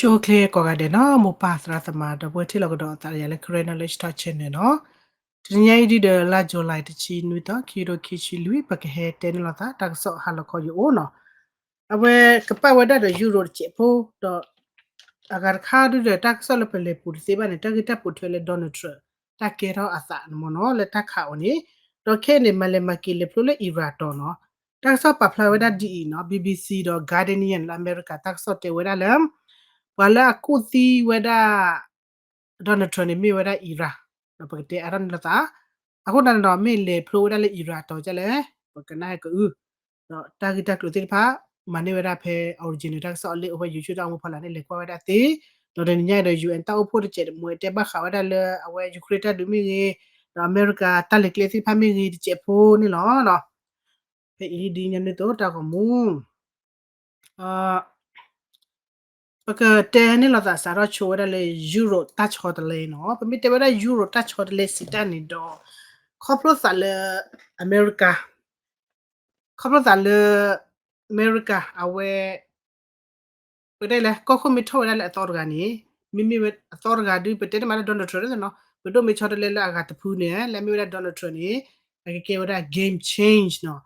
ဆိၣ်ဂ့ၤကိးဂၤဒဲးနီၤ မိၢ်ပၢ်သရၣ်သမါ ဒီပုၢ်ဝဲၢ်ထံၣ်လိာ်ကဒီးအသးဒီးယၤလၢ Karen Knowledge Talk Channel နီၤ. တနံၤညါအံၤဒုဒီး လါ July တဆံနွံသီ ခံကထိခံဆံလွံၢ် ပကဟဲတဲန့ၢ်လိာ်သး တၢ်ကစီၣ်ဟါလီၤခီယအိၣ်နီၤ. အဝဲကပာ်ဝဲဒၣ်ဒီး Europe တစဲးဖိ ဒီး အဂၤတခါဒုဒီး တၢ်ကစီၣ်လၢပလဲၤပူၤတသ့ဘၣ်န့ၣ် တၢ်ဂ့ၢ်တၢ်ပိာ်ထွဲလၢ Donald Trump တၢ်ကဲထီၣ်အသးန့ၣ်မ့ၢ်နီၤ လၢတၢ်ခးအီၤန့ၣ်, ဒီးခဲအံၤန့ၣ် မၤလဲၤမၤက့ၤလဲၤဖျိလၢ Iran တီၤနီၤ. တၢ်ကစီၣ်ပာ်ဖျါဝဲဒၣ်ဒ်အံၤနီၤ BBC ဒီး Guardian လၢအမဲရကၤ တၢ်ကစီၣ်တဲဝဲဒၣ်လၢ ပှၤလၢအကူၣ်သံဝဲဒၣ် Donald Trump န့ၣ် မ့ၢ်ဝဲဒၣ် Iran ဒီးပကတဲအါထီၣ်န့ၢ်လိာ်သး, အဃိသတးန့ၣ်ဒီး မ့ၢ်လဲၤဖျိဝဲဒၣ်လၢ Iran တီၤဒ်လဲၣ် ပကနၣ်ဟဲကအု, ဒီးတၢ်ဂ့ၢ်တၢ်ကျိၤသ့ၣ်တဖၣ် မၤန့ၢ်ဝဲဒၣ်ဖဲ original တၢ်ကစီၣ်အလံာ်အိၣ်ဖဲ YouTube တၢ်အိၣ်မူဖီလာ်န့ၣ် လဲၤကွၢ်ဝဲဒၣ်သ့, ဒီးတနံၤညါအံၤဒီး ယူအ့ၣ် တၢ်အိၣ်ဖှိၣ်တစဲးတမှဲၤတဲဘၣ်ဃးဝဲဒၣ်လၢအဝဲ Ukraine တၢ်ဒုးမ့ၢ်ဂ့ၤ, ဒီးအမဲရကၤတၢ်လဲၤကျဲသ့ၣ်တဖၣ်မ့ၢ်ဂ့ၤ တစဲးဖိန့ၣ်လီၤ. ဖဲအံၤဒ်ညါန့ၣ်သိးတၢ်ဂီၤမူ ပကတဲန့ၢ်လိာ်သးစးထီၣ်ဆိဝဲဒၣ်လၢ Europe တၢ်ဆီတလဲနီၤ. ပမ့ၢ်တဲဝဲဒၣ် Europe တၢ်ဆီတလဲစံးတၢ်န့ၣ်ဒီး ခီဖျိသးလၢ အမဲရကၤ ခီဖျိသးလၢ အမဲရကၤ အဝဲ ပတဲလဲၣ် ကီၢ်ခိၣ်မ့ၢ်ထီၣ်ဝဲဒၣ်လၢအသီတဂၤန့ၣ်, မ့မ့ၢ်ဝဲအသီတဂၤဒု ပတဲတမံၤလၢ Donald Trump နီၤ, ပဒိၣ်မ့ၢ်ဆီတလဲလၢအဂၤတဖုန့ၣ် လၢအမ့ၢ်ဝဲဒၣ် Donald Trump န့ၣ် အကကဲဝဲဒၣ် game change နီၤ,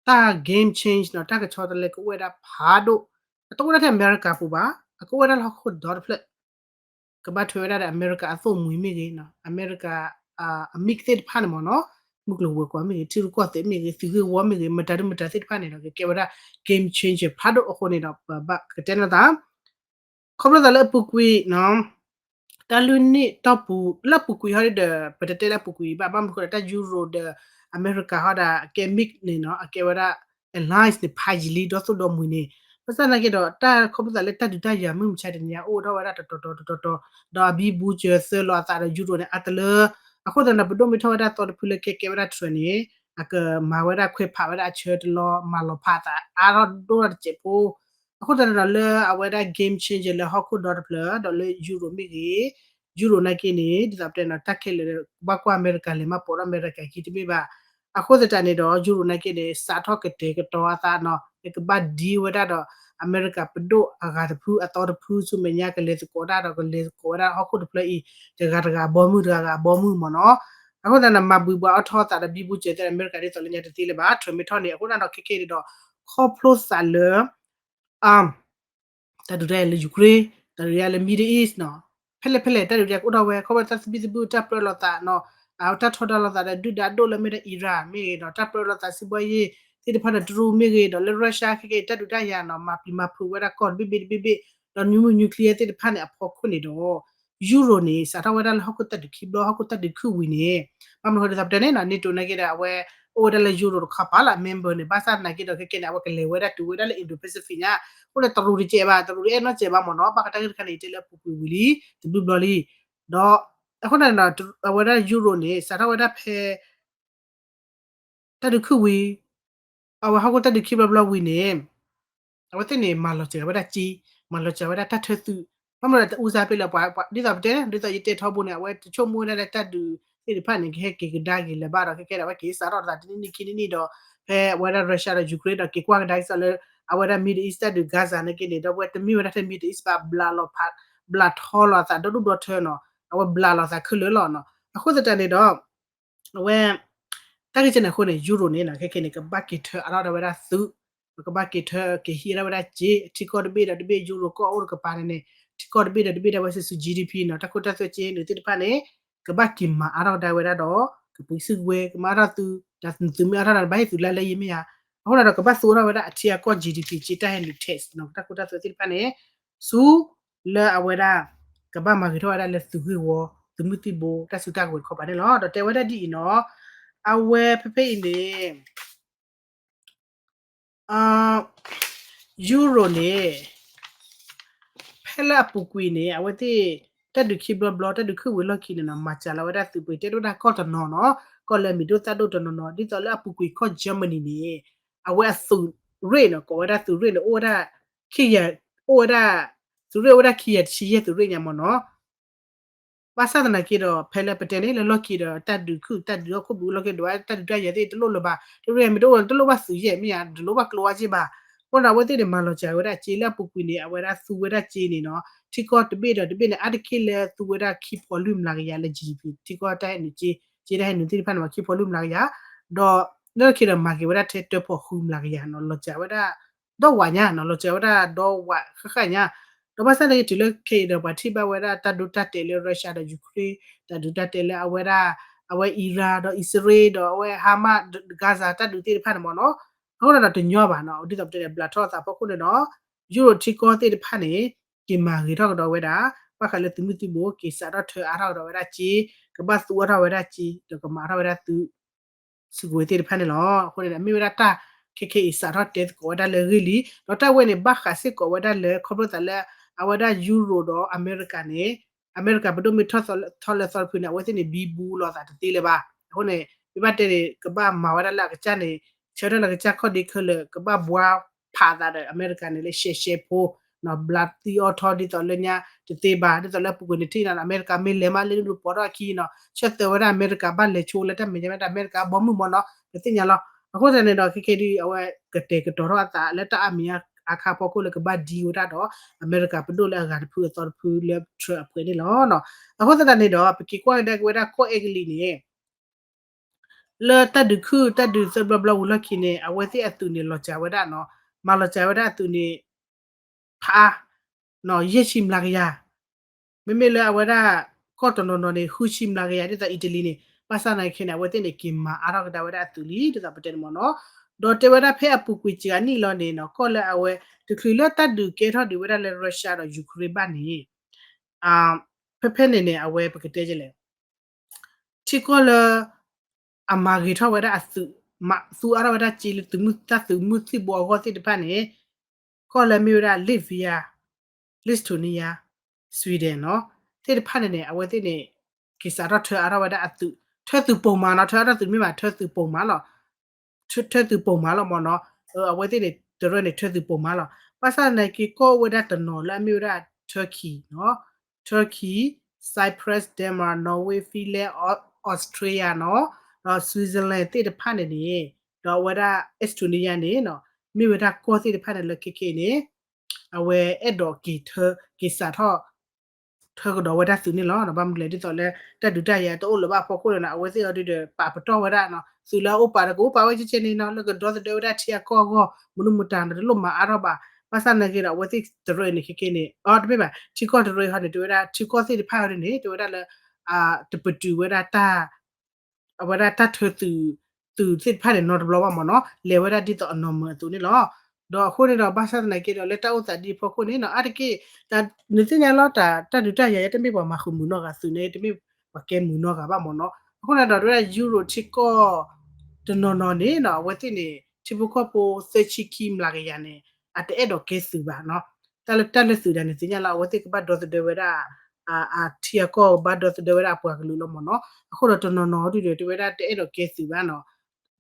တၢ် game change နီၤ, တၢ်ကဆီတလဲကအိၣ်ဝဲဒၣ်ဖးဒိၣ်, အတအိၣ်ဒၣ်ထဲအမဲရကၤပူၤဘၣ်, အကအိၣ်ဝဲဒၣ်လၢဟီၣ်ခိၣ်ဒီတဖျၢၣ် ကဘၣ်ထွဲဝဲဒၣ်ဒီးအမဲရကၤအသိၣ်မှံၤမ့ၢ်ဂ့ၤ, အမဲရကၤ အမံၣ်သ့ၣ်တဖၣ်န့ၣ်မ့ၢ်နီၤ, မုၢ်ကျိၤဝဲၤကွာ်မ့ၢ်ဂ့ၤ, ထံရူၢ်ကီၢ်သဲးမ့ၢ်ဂ့ၤ, သုးဂ့ၢ်ဝီမ့ၢ်ဂ့ၤ, မတၤဒုမတၤသ့ၣ်တဖၣ်န့ၣ်ဒီး ကကဲဝဲဒၣ် game changer ဖးဒိၣ်အဃိန့ၣ်ဒီး ပဘၣ်ကတဲန့ၢ်သး ခီဖျိသးလၢအပူၤကွံာ် တၢ်လွံၢ်နံၣ်တီၢ်ပူၤ လၢအပူၤကွံာ်ဟီဒ်ဒီး ပတတဲလၢအပူၤကွံာ်ဘၣ်, ဘၣ်မနုၤဃိဒီး တၢ်ယူရိၤဒီးအမဲရကၤဟီဒီး အကဲမံၣ်န့ၣ်နီၤ, အကဲဝဲဒၣ် alliance န့ၣ် ဖးယံာ်လံ ဒီသိၣ်ဒီမှံၤန့ၣ်, ဘၣ်ဆၣ်သနာ်က့ဒီး တၢ်ခီဖျိသးလၢတၢ်ဒုးတၢ်ယၤမုၢ်မဆါတနံၤညါ အိၣ်ထီၣ်ဝဲဒၣ်တတီၤတီၤတတီၤတီၤ, ဒီးအဘံဘူစၢၤသၢလီၤအသးဒီးယူရိၤန့ၣ် အါတလၢ အဃိသတးန့ၣ် ပဒိၣ်မ့ၢ်ထီၣ်ဝဲဒၣ်သီတဖုလၢကဲကဲဝဲဒၣ် Trump န့ၣ် အကမၤဝဲဒၣ်ခွဲးဖးဝဲဒၣ်အဆၢတလီၤ မၤလီၤဖးအသးအါထီၣ်ဒိၣ်ထီၣ်တစဲးဖိ အဃိသတးန့ၣ်ဒီး လၢအဝဲဒၣ် game changer လၢဟီၣ်ခိၣ်ဒီတဖျၢၣ် ဒီးလၢယူရိၤမ့ၢ်ဂ့ၤ, ယူရိၤနာ်က့န့ၣ် ဒ်သိးပတဲနီၤ တၢ်ခဲလၢာ်ဒီး ဘၣ်ကွၢ်အမဲရကၤလဲၤမၤပိာ်ထီၣ်အမဲရကၤခံတမ့ၢ်ဘၣ်. အဃိသတးန့ၣ်ဒီး ယူရိၤနာ်က့န့ၣ် စးထီၣ်ကတဲာ်ကတီၤအသးနီၤ လၢကဘၣ်ဒံဝဲဒၣ်ဒီး အမဲရကၤပဒိၣ်အဂၤတဖု အသီတဖု ဆူမဲာ်ညါကလဲၤသကိးတၢ်ဒီး ကလဲၤသကိးဝဲဒၣ်ဟီၣ်ခိၣ်တဖျၢၣ်အံၤ တဂၤတဂၤအဘီမုၢ် တဂၤဂၤအဘီမုၢ်မ့ၢ်နီၤ. အဃိသတးန့ၣ် မၤဘှံးဘှါအီၣ်ထီၣ်သးဒီး ဘံဘူစၢၤသၢဒီး အမဲရကၤဒ်သိးလၢညါတသ့လၢၤဘၣ် Trump မ့ၢ်ထီၣ်န့ၣ်. အဃိသတးဒီး ခဲခဲအံၤန့ၣ်ဒီး ခီဖျိသးလၢ တၢ်ဒုးတၢ်ယၤလၢ Ukraine, တၢ်ဒုးတၢ်ယၤလၢ Middle East နီၤ, ဖဲလဲၣ်ဖဲလဲၣ် တၢ်ဒုးတၢ်ယၤကအိၣ်ထီၣ်ဝဲ ခီဖျိတၢ်သဘံၣ်သဘုၣ် တၢ်ပြၢလိာ်သးနီၤ, အတၢ်ထီဒါလိာ်သးဒီး ဒုၣ်ဒါဒိၣ်လၢမ့ၢ်ဒၣ် Iran မ့ၢ်ဂ့ၤနီၤ, တၢ်ပြၢလိာ်သး စံးဘှီယ့ၢ် သ့ၣ်တဖၣ်ဒီး တရူးမ့ၢ်ဂ့ၤ ဒီးလၢ Russia ခဲခဲအံၤ တၢ်ဒုးတၢ်ယၤနီၤ မၤပျံၤမၤဖုးဝဲဒၣ်ကီၢ်တဘ့ၣ်ဘ့ၣ်တဘ့ၣ်ဘ့ၣ်, ဒီး nuclear nuclear သ့ၣ်တဖၣ်န့ၣ် အဖီခိၣ်န့ၣ်ဒီး ယူရိၤန့ၣ် စးထီၣ်ဝဲဒၣ်လၢဟီၣ်ခိၣ်တၢ်ဒုးခံဘျီ ဟီၣ်ခိၣ်တၢ်ဒုးခုၣ်ဝံၤန့ၣ်, ဘၣ်မနုၤဃိဒ်သိးပတဲန့ၣ်နီၤ NATO နာ်က့ဒီး အဝဲအိၣ်ဝဲဒၣ်လၢယူရိၤတခီပၤလီၤ member န့ၣ်, ဘၣ်ဆၣ်သနာ်က့ဒီး ခဲကဲန့ၣ် အဝဲကလဲၤဝဲဒၣ်တုၤဝဲဒၣ်လၢ Indo-Pacific ညါ, အဃိန့ၣ် တရူးတကဲးဘၣ် တရူးတအဲၣ်နီတစဲးဘၣ်မ့ၢ်နီၤ, ဘၣ်ဃးတၢ်ဂ့ၢ်တခါန့ၣ် ယတဲလၢအပူၤကွံာ်ဝံၤလံ တဘျုးဘျီလံ, ဒီး အဃိန့ၣ်ဒီး အဝဲဒၣ်ယူရိၤန့ၣ် စးထီၣ်ဝဲဒၣ်ဖဲ တၢ်ဒုးခုၣ်ဝံၤ, အဝဲဟီၣ်ခိၣ်တၢ်ဒုးခံဘျီဘျီဝံၤန့ၣ်, အဝဲသ့ၣ်န့ၣ် မၤလီၤစၢၤဝဲဒၣ်စ့, မၤလီၤစၢၤဝဲဒၣ်တၢ်ထၢသုး, ဘၣ်မနုၤဒီးတအူစၢ်ပ့ၤလၢပှၤ ဒ်သိးပတဲ ဒ်သိးယတဲထီဘိန့ၣ် အဝဲတဆိကမိၣ်ဝဲဒၣ်လၢတၢ်ဒုးသ့ၣ်တဖၣ်န့ၣ် ကဟဲက့ၤကဒါက့ၤလၢၤဘၣ်ဒီး ခဲကဲဒီး အဝဲက့ၤစးထီၣ်သးတနံၣ်နံၣ်ခံနံၣ်နံၣ်ဒီး ဖဲအဝဲဒၣ် Russia ဒီး Ukraine ဒီးက့ၤကွၢ်ကဒါက့ၤစးလၢ အဝဲဒၣ် Middle East တၢ်ဒုး Gaza နာ်က့န့ၣ် ဒီးအဝဲတမ့ၢ်ဝဲဒၣ်ထဲ Middle East ဘၣ် ဘျးလီၤဖး ဘျးထီလီၤအသးဒီဒူၣ်ဒီထၢနီၤ, အဝဲဘျးလီၤအသးခဲလၢာ်လီၤနီၤ, အဃိသတးန့ၣ်ဒီး အဝဲ တၢ်ဂ့ၢ်ကဲန့ၣ်အဃိန့ၣ် ယူရိၤန့ၣ်နီၤ ခဲကဲန့ၣ် ကဘၣ်က့ၤထၢအါထီၣ်ဒၣ်ဝဲဒၣ်သုး, ကဘၣ်က့ၤထၢက့ၤဟံးဒၣ်ဝဲဒၣ်စ့, ထံကီၢ်တဘ့ၣ်ဒီးတဘ့ၣ် ယူရိၤကီၢ်အိၣ်တကပၤန့ၣ်န့ၣ် ထံကီၢ်တဘ့ၣ်ဒီးတဘ့ၣ်ဒၣ်ဝဲဆူ G D P နီၤ, တၢ်ခိတၢ်သွဲက့န့ၣ်သ့ၣ်တဖၣ်န့ၣ် ကဘၣ်က့ၤမၤအါထီၣ်ဒၣ်ဝဲဒၣ်ဒီး ကပှ့ၤစုကဝဲၤ ကမၤအါထီၣ်သုး, တၢ်သုးမ့ၢ်အါထီၣ်ဒီး ဘၣ်ဟ့ၣ်သုးလၢလၢယံၤမ့ၢ်ဧါ, အဃိဒီး ကဘၣ်သူအါထီၣ်ဝဲဒၣ်အထံအကီၢ် G D P စ့ တၢ်ဟဲနုာ် tax နီၤ တၢ်ခိတၢ်သွဲသ့ၣ်တဖၣ်န့ၣ် ဆူ လၢအဝဲဒၣ် ကဘၣ်မၤဂ့ၤထီၣ်ဝဲဒၣ်လၢသုးဂ့ၢ်ဝီ သုးမုၢ်သံၣ်ဘိ တၢ်စုတၢ်ကဝဲၤတခီပၤန့ၣ်လီၤ. ဒီးတဲဝဲဒၣ်ဒ်အံၤနီၤ, အဝဲဖဲဖဲအံၤန့ၣ် ယူရိၤန့ၣ် ဖဲလၢအပူၤကွံာ်န့ၣ် အဝဲသ့ၣ် တၢ်ဒုးခံဘျီဘျီ တၢ်ဒုးခုၣ်ဝံၤလီၢ်ခံန့ၣ်နီၤ မၤစှၤလီၤဝဲဒၣ်သုးပှ့ၤ တဲဒိၣ်ဒၣ်ကီၢ်တနီၤနီၤ ကီၢ်လၢအမံၤဒိၣ်သၣ်ဒိၣ်တနီၤနီၤ ဒ်သိးလၢအပူၤကွံာ်ကီၢ် Germany န့ၣ် အဝဲအသုးရ့ၣ်နီၤ ကိးဝဲဒၣ်သုးရ့ၣ်န့ၣ် အိၣ်ဝဲဒၣ် ခံကယၤ အိၣ်ဝဲဒၣ် သုးရ့ၣ်အိၣ်ဝဲဒၣ်ခံကယၤတဆံယဲၢ်သုးရ့ၣ်ညါမ့ၢ်နီၤ ဘၣ်ဆၣ်သနာ်က့ဒီး ဖဲလၢပတဲန့ၣ် လၢလီၢ်ခံဒီး တၢ်ဒုးခုၣ်တၢ်ဒုးဟီၣ်ခိၣ်ဘုးလီၢ်ခံဒီး တၢ်ဒုးတၢ်ယၤသ့ၣ်တလိၣ်လၢၤဘၣ် တရ့ၣ်မ့ၢ်တအိၣ် တလိၣ်ဘၣ်သုးယဲၢ်မ့ၢ်ဧါ တလိၣ်ဘၣ်ကျိဝါစ့ၢ်ဘၣ် အဃိဒီးအဝဲသ့ၣ်န့ၣ် မၤလီၤစှၤဝဲဒၣ်စ့လၢအပူၤကွံာ်န့ၣ် အဝဲဒၣ်သူဝဲဒၣ်စ့န့ၣ်နီၤ ထံကီၢ်တဘ့ၣ်ဒီးတဘ့ၣ်န့ၣ် အါတက့ၢ်လၢသူဝဲဒၣ်ခံဖီလွံၢ်မျးကယၤလၢ G D P ထံကီၢ်တၢ်ဟဲနုာ်စ့ စ့တၢ်ဟဲနုာ်သ့ၣ်တဖၣ်န့ၣ် ခံဖီလွံၢ်မျးကယၤ ဒီးလၢခံဒီးမၤက့ၤဝဲဒၣ်ထဲတၢဖီဃုမျးကယၤနီၤ လီၤစှၤဝဲဒၣ် ဒီဝးညါနီၤ လီၤစှၤဝဲဒၣ်ဒီဝးဃၣ်ဃၣ်ညါ ဒီးဘၣ်ဆၣ်သနာ်က့တုၤလၢခဲအံၤဒီး ပှၤထံၣ်ဘၣ်ဝဲဒၣ်တၢ်ဒိတၢ်တဲာ်လၢ Russia ဒီး Ukraine တၢ်ဒုးတၢ်တဲာ်လၢအဝဲဒၣ် အဝဲ Iran ဒီး အံၣ်စရ့လး ဒီးအဝဲ Hamas Gaza တၢ်ဒုးသ့ၣ်တဖၣ်န့ၣ်မ့ၢ်နီၤ အဃိဒီးတညီဘၣ်နီၤ ဒ်သိးပတဲန့ၣ် ဘျးထီၣ်အသးဖီခိၣ်န့ၣ်ဒီး ယူရိၣ်ထံကီၢ်သ့ၣ်တဖၣ်န့ၣ် က့ၤမၤဂ့ၤထီၣ်ကဒီးဝဲဒၣ် ဘၣ်ဃးလၢသုးမုၢ်သံၣ်ဘိ က့ၤစးထီၣ်ထၢအါထီၣ်ကဒီးဝဲဒၣ်စ့ ကဘၣ်သူအါထီၣ်ဝဲဒၣ်စ့ ဒီးကမၤထီၣ်ဝဲဒၣ်သုး စုကဝဲၤသ့ၣ်တဖၣ်န့ၣ်လီၤ. အဃိန့ၣ် မ့ၢ်ဝဲဒၣ်တၢ်ခဲခဲအံၤစးထီၣ်တဲသကိးဝဲဒၣ်လၢဂ့ၢ်လံ ဒီးတၢ်ဝဲန့ၣ် ဘၣ်ဃးစ့ၢ်ကီးဝဲဒၣ်လၢ ခီဖျိသးလၢ အဝဲဒၣ်ယူရိၣ်ဒီးအမဲရကၤန့ၣ် အမဲရကၤပဒိၣ်မ့ၢ်ထီၣ်လၢသီတဖုန့ၣ် အဝဲသ့ၣ်န့ၣ် ဘံဘူလီၤသးတသ့လၢၤဘၣ်. အဃိန့ၣ် မ့ၢ်ဘၣ်တဲန့ၣ် ကဘၣ်မၤဝဲဒၣ်လၢအကစၢ်န့ၣ် ဆၢထၢၣ်လၢကစၢ်ခီၣ်ဒ့ခဲလၢာ် ကဘၣ်ဘှါဖးသးဒီးအမဲရကၤန့ၣ်လၢရှဲရှဲဖိ ဘျါသံအီထီဒ်သိးလၢညါတသ့ဘၣ် ဒ်သိးလၢပူၤကွံာ်န့ၣ်ထံၣ်နီၤ အမဲရကၤမ့ၢ်လဲၤမးလၢနဒိၣ်ပိာ်ထီၣ်အခံနီၤ ဆၢသၢဝဲဒၣ်အမဲရကၤဘၣ်လဲၤဆိလၢတၢ်မဲာ်ညါမ့ၢ်တၢ်အမဲရကၤဘီမုၢ်မ့ၢ်နီၤ ပသ့ၣ်ညါလီၤ. အဃိသတးန့ၣ်ဒီး ခဲခဲဒ်အဝဲကတဲာ်ကတီၤထီၣ်အသးလၢတၢ်အါမံၤအါခါဖီခိၣ်လၢကဘၣ်ဒံဝဲဒၣ်ဒီး အမဲရကၤပဒိၣ်လၢအဂၤတဖုအသီတဖုလၢထရၢအပှဲၤန့ၣ်လီၤ. အဃိသတးန့ၣ်ဒီး ပက့ၤကွၢ်ကဒါက့ၤဝဲဒၣ်ကီၢ်အဲကလံးန့ၣ် လၢတၢ်ဒုးခုၣ်တၢ်ဒုးသၢဘျီဘျီဝံၤလီၢ်ခံန့ၣ် အဝဲသ့ၣ်အသုးန့ၣ်လီၤစှၤဝဲဒၣ်နီၤ မၤလီၤစှၤဝဲဒၣ်အသုးန့ၣ် ဖးအါ ယဲၢ်ဆံမျးကယၤ မ့မ့ၢ်လၢအဝဲဒၣ် ကီၢ်တနီၤနီၤန့ၣ် ဃုဆံမျးကယၤ ဒ်သိးအံၣ်တလံၤန့ၣ် ဘၣ်ဆၣ်သနာ်က့န့ၣ် အဝဲသ့ၣ်န့ၣ် က့ၤမၤအါထီၣ်ကဒါဝဲဒၣ်အသုးလံ ဒ်သိးပတဲန့ၣ်မ့ၢ်နီၤ ဒီးတဲဝဲဒၣ်ဖဲအပူၤကွံာ်စှၤနံၣ်လီၤန့ၣ်နီၤ ကီၢ်လၢအဝဲ တချုးလၢတၢ်ဒုးကဲထီၣ်ဒံးဝဲဒၣ်လၢ Russia ဒီး Ukraine ဘၣ်န့ၣ် ဖဲဖဲန့ၣ်န့ၣ် အဝဲပကတဲလဲၣ် ထံကီၢ်လၢ အမၤဂ့ၤထီၣ်ဝဲဒၣ်အသုး မၤသူအါထီၣ်ဝဲဒၣ်စ့လၢသုးမုၢ် တၢ်သုးမုၢ်သံၣ်ဘိအဂီၢ်သ့ၣ်တဖၣ်န့ၣ် ကီၢ်လၢမ့ၢ်ဝဲဒၣ် Latvia Lithuania Sweden နီၤ သ့ၣ်တဖၣ်န့ၣ်န့ၣ် အဝဲသ့ၣ်န့ၣ် က့ၤစးထီၣ်ထၢအါထီၣ်ဝဲဒၣ်အသုး ထၢသုးပိာ်မးနီၤ ထၢအါထီၣ်သုးမ့ၢ်ဘၣ် ထၢသုးပိာ်မးလီၤ ထၢသုးပိာ်မးလီၤမ့ၢ်နီၤ အဝဲသ့ၣ်န့ၣ် တရၢန့ၣ် ထၢသုးပိာ်မးလီၤ ဘၣ်ဆၣ်သနာ်က့ ကီၢ်အိၣ်ဝဲဒၣ်တနီၤလၢအမ့ၢ်ဝဲဒၣ် Turkey နီၤ Turkey, Cyprus, Denmark, Norway, Finland, Austria နီၤ ဒီး Switzerland သ့ၣ်တဖၣ်န့ၣ်န့ၣ် ဒီးအဝဲဒၣ် Estonia န့ၣ်နီၤ မ့ၢ်ဝဲဒၣ်ကီၢ်သ့ၣ်တဖၣ်န့ၣ်လၢခဲခဲအံၤန့ၣ် အဝဲအဲၣ်ဒိးက့ၤထၢ က့ၤစးထီၣ် ထၢကဒီးဝဲဒၣ်သုးန့ၣ်လီၤ. ဘၣ်မနုၤလဲၣ် ဒ်သိးလၢတၢ်ဒုးတၢ်ယၤတအိၣ်လၢၤဘၣ်အဖီခိၣ်န့ၣ်နီၤ အဝဲသ့ၣ်အီၤဒုးဒီး ပာ်ပတီၢ်ဝဲဒၣ်နီၤ သုးလၢအအိၣ်ပာ်ဒီးကအိၣ်ပာ်ဝဲကဲကဲန့ၣ်နီၤ လၢကဒီသဒၢဝဲဒၣ်ထံအကီၢ်အဂီၢ် မနုၤမတၤနီၤ တလိၣ်မၤအါထီၣ်ဘၣ်. ဘၣ်ဆၣ်သနာ်က့ဒီး အဝဲသ့ၣ်တရၢန့ၣ်ခဲခဲန့ၣ် အတမ့ၢ်ဘၣ် ထံကီၢ်တရၢဟီန့ၣ် တဲဝဲဒၣ် ထံကီၢ်သ့ၣ်တဖၣ်အီၤဒုးန့ၣ် တဲဝဲဒၣ်လၢ တပတုာ်ဝဲဒၣ်တၢ် အဝဲဒၣ်တၢ်ထၢသုး သုးသ့ၣ်တဖၣ်န့ၣ် နီတဘျီဘၣ်မ့ၢ်နီၤ လဲၤဝဲဒၣ်ဒ်သိးအနီၢ်မၢအသိးန့ၣ်လီၤ. ဒီးအဃိန့ၣ်ဒီး ဘၣ်ဆၣ်သနာ်က့ဒီး လၢတၢ်အိၣ်သးဒ်အဖီခိၣ်န့ၣ်နီၤ အါတက့ၢ် နသ့ၣ်ညါလီၤ တၢ် တၢ်ဒုးတၢ်ယၤ တမ့ၢ်ပှၤမၤဃုာ်မုာ်နီၢ်ဂၤသုးန့ၣ် တမ့ၢ်ပှၤကဲမုာ်နီၢ်ဂၤဘၣ်မ့ၢ်နီၤ အဃိန့ၣ်ဒီး တဲဝဲဒၣ် ယူရိၣ်ထံကီၢ် တနီၤနီၤန့ၣ်နီၤ အဝဲသ့ၣ်န့ၣ် ထံဖိကီၢ်ဖိသၢဆံခံမျးကယၤန့ၣ် အတအဲၣ်ဒိးကဲသုးဘၣ်နီၤ တၢ်လၢတၢ်လၢသုးဒၣ်န့ၣ် သ့ၣ်ညါလီၤ အဝဲသ့ၣ်ကဘၣ်ဒီသဒၢဝဲဒၣ် အထံအကီၢ်ဘၣ်ဒီသဒၢဝဲဒၣ်အပှၤကလုာ်လီၤမ့ၢ်နီၤ အဃိဒီးတနီၤနီၤဒုးဒီး တဲဝဲဒၣ်တအဲၣ်ဒိးကဲသုးဘၣ်နီၤ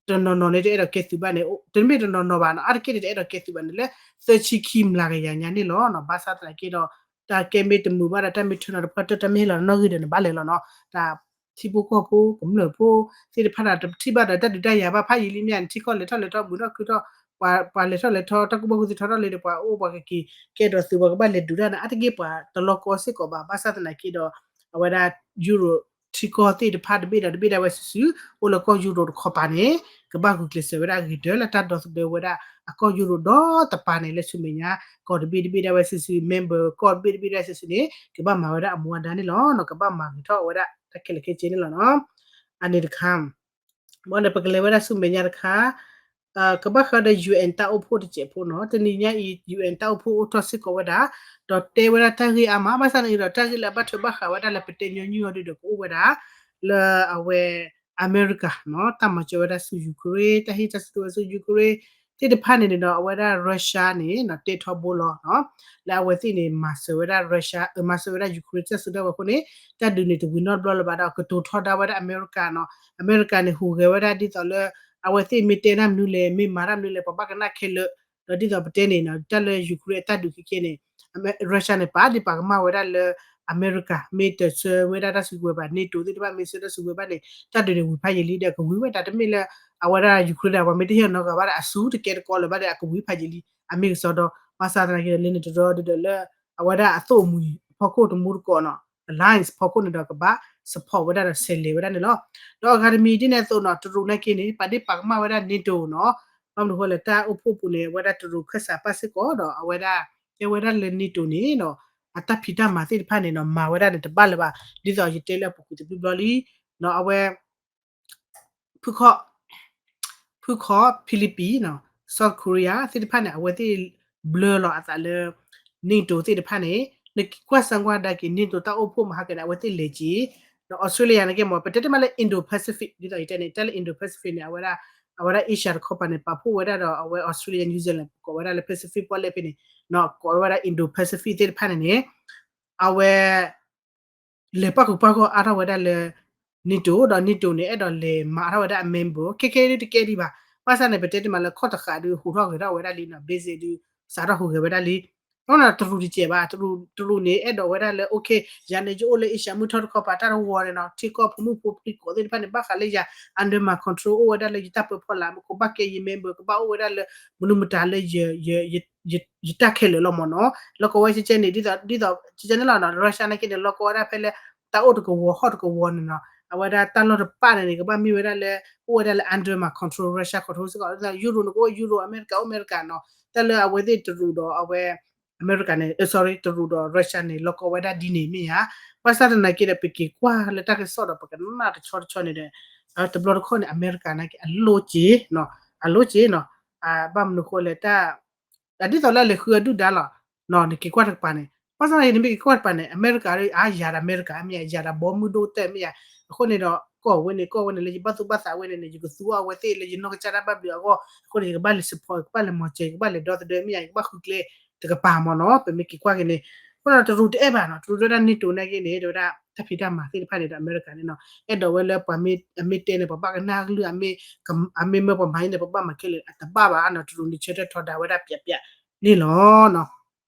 တနီၤနီၤန့ၣ် တအဲၣ်ဒိးကဲသုးဘၣ်န့ၣ် တမ့ၢ်တနီၤနီၤဘၣ်နီၤ အါတက့ၢ်န့ၣ် တအဲၣ်ဒိးကဲသုးဘၣ်န့ၣ်လၢ သၢဆံခံမျးကယၤညါန့ၣ်လီၤနီၤ ဘၣ်ဆၣ်သနာ်က့ဒီး တၢ်ကဲမ့ၢ်တမုာ်ဘၣ်ဒီး တၢ်မ့ၢ်ထၢနီၤတပှၢ်တၢၢ် တၢ်မ့ၢ်ဟ့ၣ်လီၤနီၣ်ဂံၢ်ဒီးန့ၣ်ဘၣ်လဲၤလီၤနီၤ တၢ်ထံဖိကီၢ်ဖိကမျၢၢ်ဖိသ့ၣ်တဖၣ်န့ၣ် တထံၣ်ဘၣ်ဒီးတၢ်ဒုးတၢ်ယၤဘၣ်ဖးယံာ်လံမ့ၢ်န့ၣ် ထံကီၢ်လဲၤထီၣ်လဲၤထီ မုာ်ထီၣ်ခုထီၣ် ပှၤလဲၤထီၣ်လဲၤထီ တၢ်ကူၣ်ဘၣ်ကူၣ်သ့ထီထီၣ်လံဒီး ပှၤအိၣ်ပှၤကက့ၤကဲဒီးသုး ပှၤကဘၣ်လဲၤဒုးတၢ်န့ၣ် အါတက့ၢ်ပှၤတလီၢ်ကီစ့ၢ်ကီးဘၣ် ဘၣ်ဆၣ်သနာ်က့ဒီး အဝဲဒၣ် ယူရိၣ်ထံကီၢ်သ့ၣ်တဖၣ်တဘ့ၣ်ဒီးတဘ့ၣ်ဒၣ်ဝဲစုာ်စုာ် အိၣ်လၢကီၢ်ယူရိၣ်တခီပၤန့ၣ် ကဘၣ်ဂုာ်ကျဲးစၢးဝဲဒၣ်ဂ့ၤဒၢးလၢတၢ်ဒီသဒၢဝဲဒၣ် အကီၢ်ယူရိၣ်ဒီတပၤန့ၣ် လၢဆူမဲာ်ညါ ကီၢ်တဘ့ၣ်တဘ့ၣ်ဒၣ်ဝဲစုာ်စုာ် member ကီၢ်တဘ့ၣ်တဘ့ၣ်ဒၣ်စုာ်စုာ်န့ၣ် ကဘၣ်မၤဝဲဒၣ်အမူအဒါန့ၣ်လီၤ. ကဘၣ်မၤဂ့ၤထီၣ်ဝဲဒၣ်တၢ်ခဲလၢာ်ခဲဆ့န့ၣ်လီၤနီၤ အန့ၣ်တခါ ဘၣ်ဒီးပကလဲၤဝဲဒၣ်ဆူမဲာ်ညါတခါ ကဘၣ်ဃးဒီး ယူအ့ၣ် တၢ်အိၣ်ဖှိၣ်တစဲးဖိနီၤ တနံၤညါအံၤ ယူအ့ၣ် တၢ်အိၣ်ဖှိၣ်အိၣ်ထီၣ်စ့ၢ်ကီးဝဲဒၣ် ဒီးတဲဝဲဒၣ်တၢ်ဂ့ၢ်အါမး ဘၣ်ဆၣ်သနာ်က့ဒီး တၢ်ဂ့ၢ်လၢအဘၣ်ထွဲဘၣ်ဃးဝဲဒၣ်လၢပတဲညီနုၢ်အီၤဒုးဒီးကအိၣ်ဝဲဒၣ် လၢအဝဲ အမဲရကၤနီၤ တၢ်မၤစၢၤဝဲဒၣ်ဆူ Ukraine တၢ်ဟ့ၣ်တၢ်စုကဝဲၤဆူ Ukraine သ့ၣ်တဖၣ်န့ၣ်န့ၣ်ဒီး အဝဲဒၣ် Russia န့ၣ်နီၤ တဲထီဘိလီၤနီၤ လၢအဝဲသ့ၣ်န့ၣ် မၤစၢၤဝဲဒၣ် Russia မၤစၢၤဝဲဒၣ် Ukraine တၢ်စုကဝဲၤအဃိန့ၣ် တၢ်ဒုးန့ၣ်တဝံၤနီတဘျီလၢၤဘၣ်ဒီး ကတိၤထီဒါဝဲဒၣ်အမဲရကၤနီၤ အမဲရကၤန့ၣ် ဟူးဂဲၤဝဲဒၣ်ဒ်သိးလၢ အဝဲသ့ၣ်မ့ၢ်တဲတၢ်မနုၤလဲၣ် မ့ၢ်မၤတၢ်မနုၤလဲၣ် ပှၤဘၣ်ကနၣ်ခဲလၢာ် ဒီးဒ်သိးပတဲန့ၣ်နီၤ တၢ်လၢ Ukraine အတၢ်ဒုးခဲကဲန့ၣ် Russia န့ၣ် ပာ်ဒံးပာ်ကမၣ်ဝဲဒၣ်လၢ အမဲရကၤ မ့ၢ်တဆှၢဝဲဒၣ်တၢ်စုကဝဲၤဘၣ် NATO သ့ၣ်တဖၣ်မ့ၢ်ဆှၢတၢ်စုကဝဲၤဘၣ်န့ၣ် တၢ်ဒုးန့ၣ်ဝံၤဖးယံာ်လံဒီး ကဝံၤဝဲဒၣ်တမ့ၢ်လၢ အဝဲဒၣ် Ukraine ဒၣ်ပှၤမ့ၢ်တဟ့ၣ်နီတဂၤဘၣ်ဒီး အစုတကဲတကီလၢၤဘၣ်ဒီး အကဝံၤဖးယံာ်လံ အမ့ၢ်ကစီဒီ ဘၣ်ဆၣ်သနာ်က့ဒီး လၢန့ၣ်တရီဒုဒီးလၢ အဝဲဒၣ်အသိၣ်အမှံၤအဖီခိၣ်တမူတကိးနီၤ alliance ဖီခိၣ်န့ၣ်ဒီးကဘၣ် support ဝဲဒၣ်ဒီး ဆဲးလဲၤဝဲဒၣ်န့ၣ်လီၤ. ဒီးအဂၤတမံၤဒ်န့ၣ်အသိးနီၤ တရူးနာ်က့န့ၣ် ပာ်ဒ့ၣ်ပာ်ကမၣ်ဝဲဒၣ် NATO နီၤ ဘၣ်မနုၤဃိလဲၣ် တၢ်အိၣ်ဖှိၣ်ပူၤန့ၣ် အဝဲဒၣ်တရူးခၢၣ်စးပာ်စ့ၢ်ကီးဒီး အဝဲဒၣ် တဲဝဲဒၣ်လၢ NATO န့ၣ်နီၤ အတၢ်ဖံးတၢ်မၤသ့ၣ်တဖၣ်န့ၣ်နီၤ မၤဝဲဒၣ်န့ၣ်တဘၣ်လၢၤဘၣ် ဒ်သိးယတဲလၢအပူၤကွံာ်တဘျီဘျီလံ နီၤ အဝဲ ဖုခီၣ် ဖုခီၣ် Philippines နီၤ South Korea သ့ၣ်တဖၣ်န့ၣ် အဝဲသ့ၣ်ဘျၢလီၤအသးလၢ NATO သ့ၣ်တဖၣ်န့ၣ် နကွၢ်စၢ်ကွၢ်ဒါက့ၤ NATO တၢ်အိၣ်ဖှိၣ်မဟါကန့ၣ် အဝဲသ့ၣ်လဲၤက့ၤ ဒီး Australia န့ၣ်က့မ့ၢ် ပတဲတမံၤလၢ Indo-Pacific ဒ်သိးယတဲန့ၣ် တၢ်လၢ Indo-Pacific န့ၣ် အဝဲဒၣ် အဝဲဒၣ် Asia တခီပၤန့ၣ် ပာ်ဖှိၣ်ဝဲဒၣ်ဒီး အဝဲ Australia New Zealand ကိးဝဲဒၣ်လၢ Pacific ပီၣ်လဲၣ်ဖဲန့ၣ် ကိးဝဲဒၣ် Indo-Pacific သ့ၣ်တဖၣ်န့ၣ်န့ၣ် အဝဲ လဲၤပာ်ဃုာ်ပာ်ဂီၢ်အါထီၣ်ဝဲဒၣ်လၢ NATO ဒီး NATO န့ၣ် အဲၣ်ဒိးလဲၤမၤအါထီၣ်ဝဲဒၣ်အ member ခဲခဲဒုတကဲဒံးဘၣ် ဘၣ်ဆၣ်န့ၣ် ပတဲတမံၤလၢခီၣ်တဃာ်ဒု ဟူးထီၣ်ဂဲၤထီၣ်ဝဲဒၣ်လံနီၤ basic ဒု စးထီၣ်ဟူးဂဲၤဝဲဒၣ်လံ အဃိန့ၣ် တရူးတစဲးဘၣ် တရူးန့ၣ် အဲၣ်ဒိးဝဲဒၣ်လၢ okay ယၤန့ၣ် ယအိၣ်လၢ Asia မုၢ်ထီၣ်တခီပၤ တၢ်တဝီၤန့ၣ်နီၤ ထံကီၢ်ဖိမုၣ်ဖိပှၤကိးသ့ၣ်တဖၣ်န့ၣ် ဘၣ်ဃးလၢယၤ under my control အိၣ်ဝဲဒၣ်လၢယတၢ်ပၢဖီလာ် မ့ၢ်ကဘၣ်ကဲယ member ကဘၣ်အိၣ်ဝဲဒၣ်လၢ မနုၤမတၤလၢ ယတၢ်ခဲလၢာ်လီၤမ့ၢ်နီၤ လီၢ်ကဝီၤဝဲကဲန့ၣ် ဒ်သိး ဒ်သိး ကဲန့ၣ်လီၤနီၤ Russia နာ်က့န့ၣ် လီၢ်ကဝီၤဝဲဒၣ်ဖဲလၢ တၢ်အိၣ်တကဝီၤဟီၣ်တကဝီၤန့ၣ်နီၤ အဝဲဒၣ်တၢ်လီၢ်တပာ်န့ၣ်န့ၣ် ကဘၣ်မ့ၢ်ဝဲဒၣ်လၢ အိၣ်ဝဲဒၣ်လၢ under my control Russia control စ့ၢ်ကီး Europe န့ၣ်ကအိၣ် Europe အမဲရကၤအိၣ်အမဲရကၤနီၤ တၢ်လၢအဝဲသ့ၣ်တရူးဒီးအဝဲ အမဲရကၤန့ၣ် sorry တရူးဒီး Russia န့ၣ် လီၢ်ကဝီၤဝဲဒၣ်ဒ်န့ၣ်မ့ၢ်ဧါ ဘၣ်ဆၣ်သနာ်က့ဒီး ပက့ၤကွၢ်လၢတၢ်ကစီၣ်ဒီး ပကနၣ်တဆီတဆီန့ၣ်ဒီး တဘျီတခီၣ်န့ၣ် အမဲရကၤနာ်က့ အလိၣ်က့ၤနီၤ အလိၣ်က့ၤနီၤ ဘၣ်မနုၤဃိလဲၣ်တၢ် ဒ်သိးလၢလဲၤဃုအဒုၣ်ဒါလီၤ နက့ၤကွၢ်တကပၤန့ၣ် ဘၣ်ဆၣ်သနာ်က့ နမ့ၢ်က့ၤကွၢ်တကပၤန့ၣ် အမဲရကၤ အါ ယၤဒီးအမဲရကၤ မ့ၢ်ယၤ ယၤဒီးဘီမုၢ်ဒိၣ်တၢၢ်မ့ၢ်ယၤ အဃိန့ၣ်ဒီး ကီၢ်ဝဲန့ၣ် ကီၢ်ဝဲန့ၣ် လၢယဘၣ်သူၣ်ဘၣ်သးဝဲန့ၣ်န့ၣ် ယကသူအီၤအဝဲသ့ၣ်လၢယနီၢ်ကစၢ်တၢ်ဘၣ်ဘျုးအဂီၢ် အဃိန့ၣ် ယကဘၣ်လဲၤ support ယကဘၣ်လဲၤမၤစၢၤ ယကဘၣ်လဲၤဒီသဒၢမ့ၢ်ယၤ ယကဘၣ်ဃုကျဲတကပၤမ့ၢ်နီၤ ပမ့ၢ်က့ၤကွၢ်က့ၤန့ၣ် အဃိဒီးတရူးတအဲၣ်ဘၣ်နီၤ တရူးတဝဲဒၣ် NATO နာ်က့န့ၣ် တဝဲဒၣ် တၢ်ဖံးတၢ်မၤသ့ၣ်တဖၣ်န့ၣ်ဒီး အမဲရကၤန့ၣ်နီၤ အဲၣ်ဒိးဝဲလၢပှၤမ့ၢ်တဲန့ၣ် ပဘၣ်ကနၣ်ကလုၢ် အမ့ၢ်မၢပှၤမၤန့ၣ် ပဘၣ်မၤခဲလၢာ် အတဘၣ်ဘၣ်နီၤ တရူးန့ၣ်ဆၢထၢၣ်ထီဒါဝဲဒၣ်ပျးပျးန့ၣ်လီၤ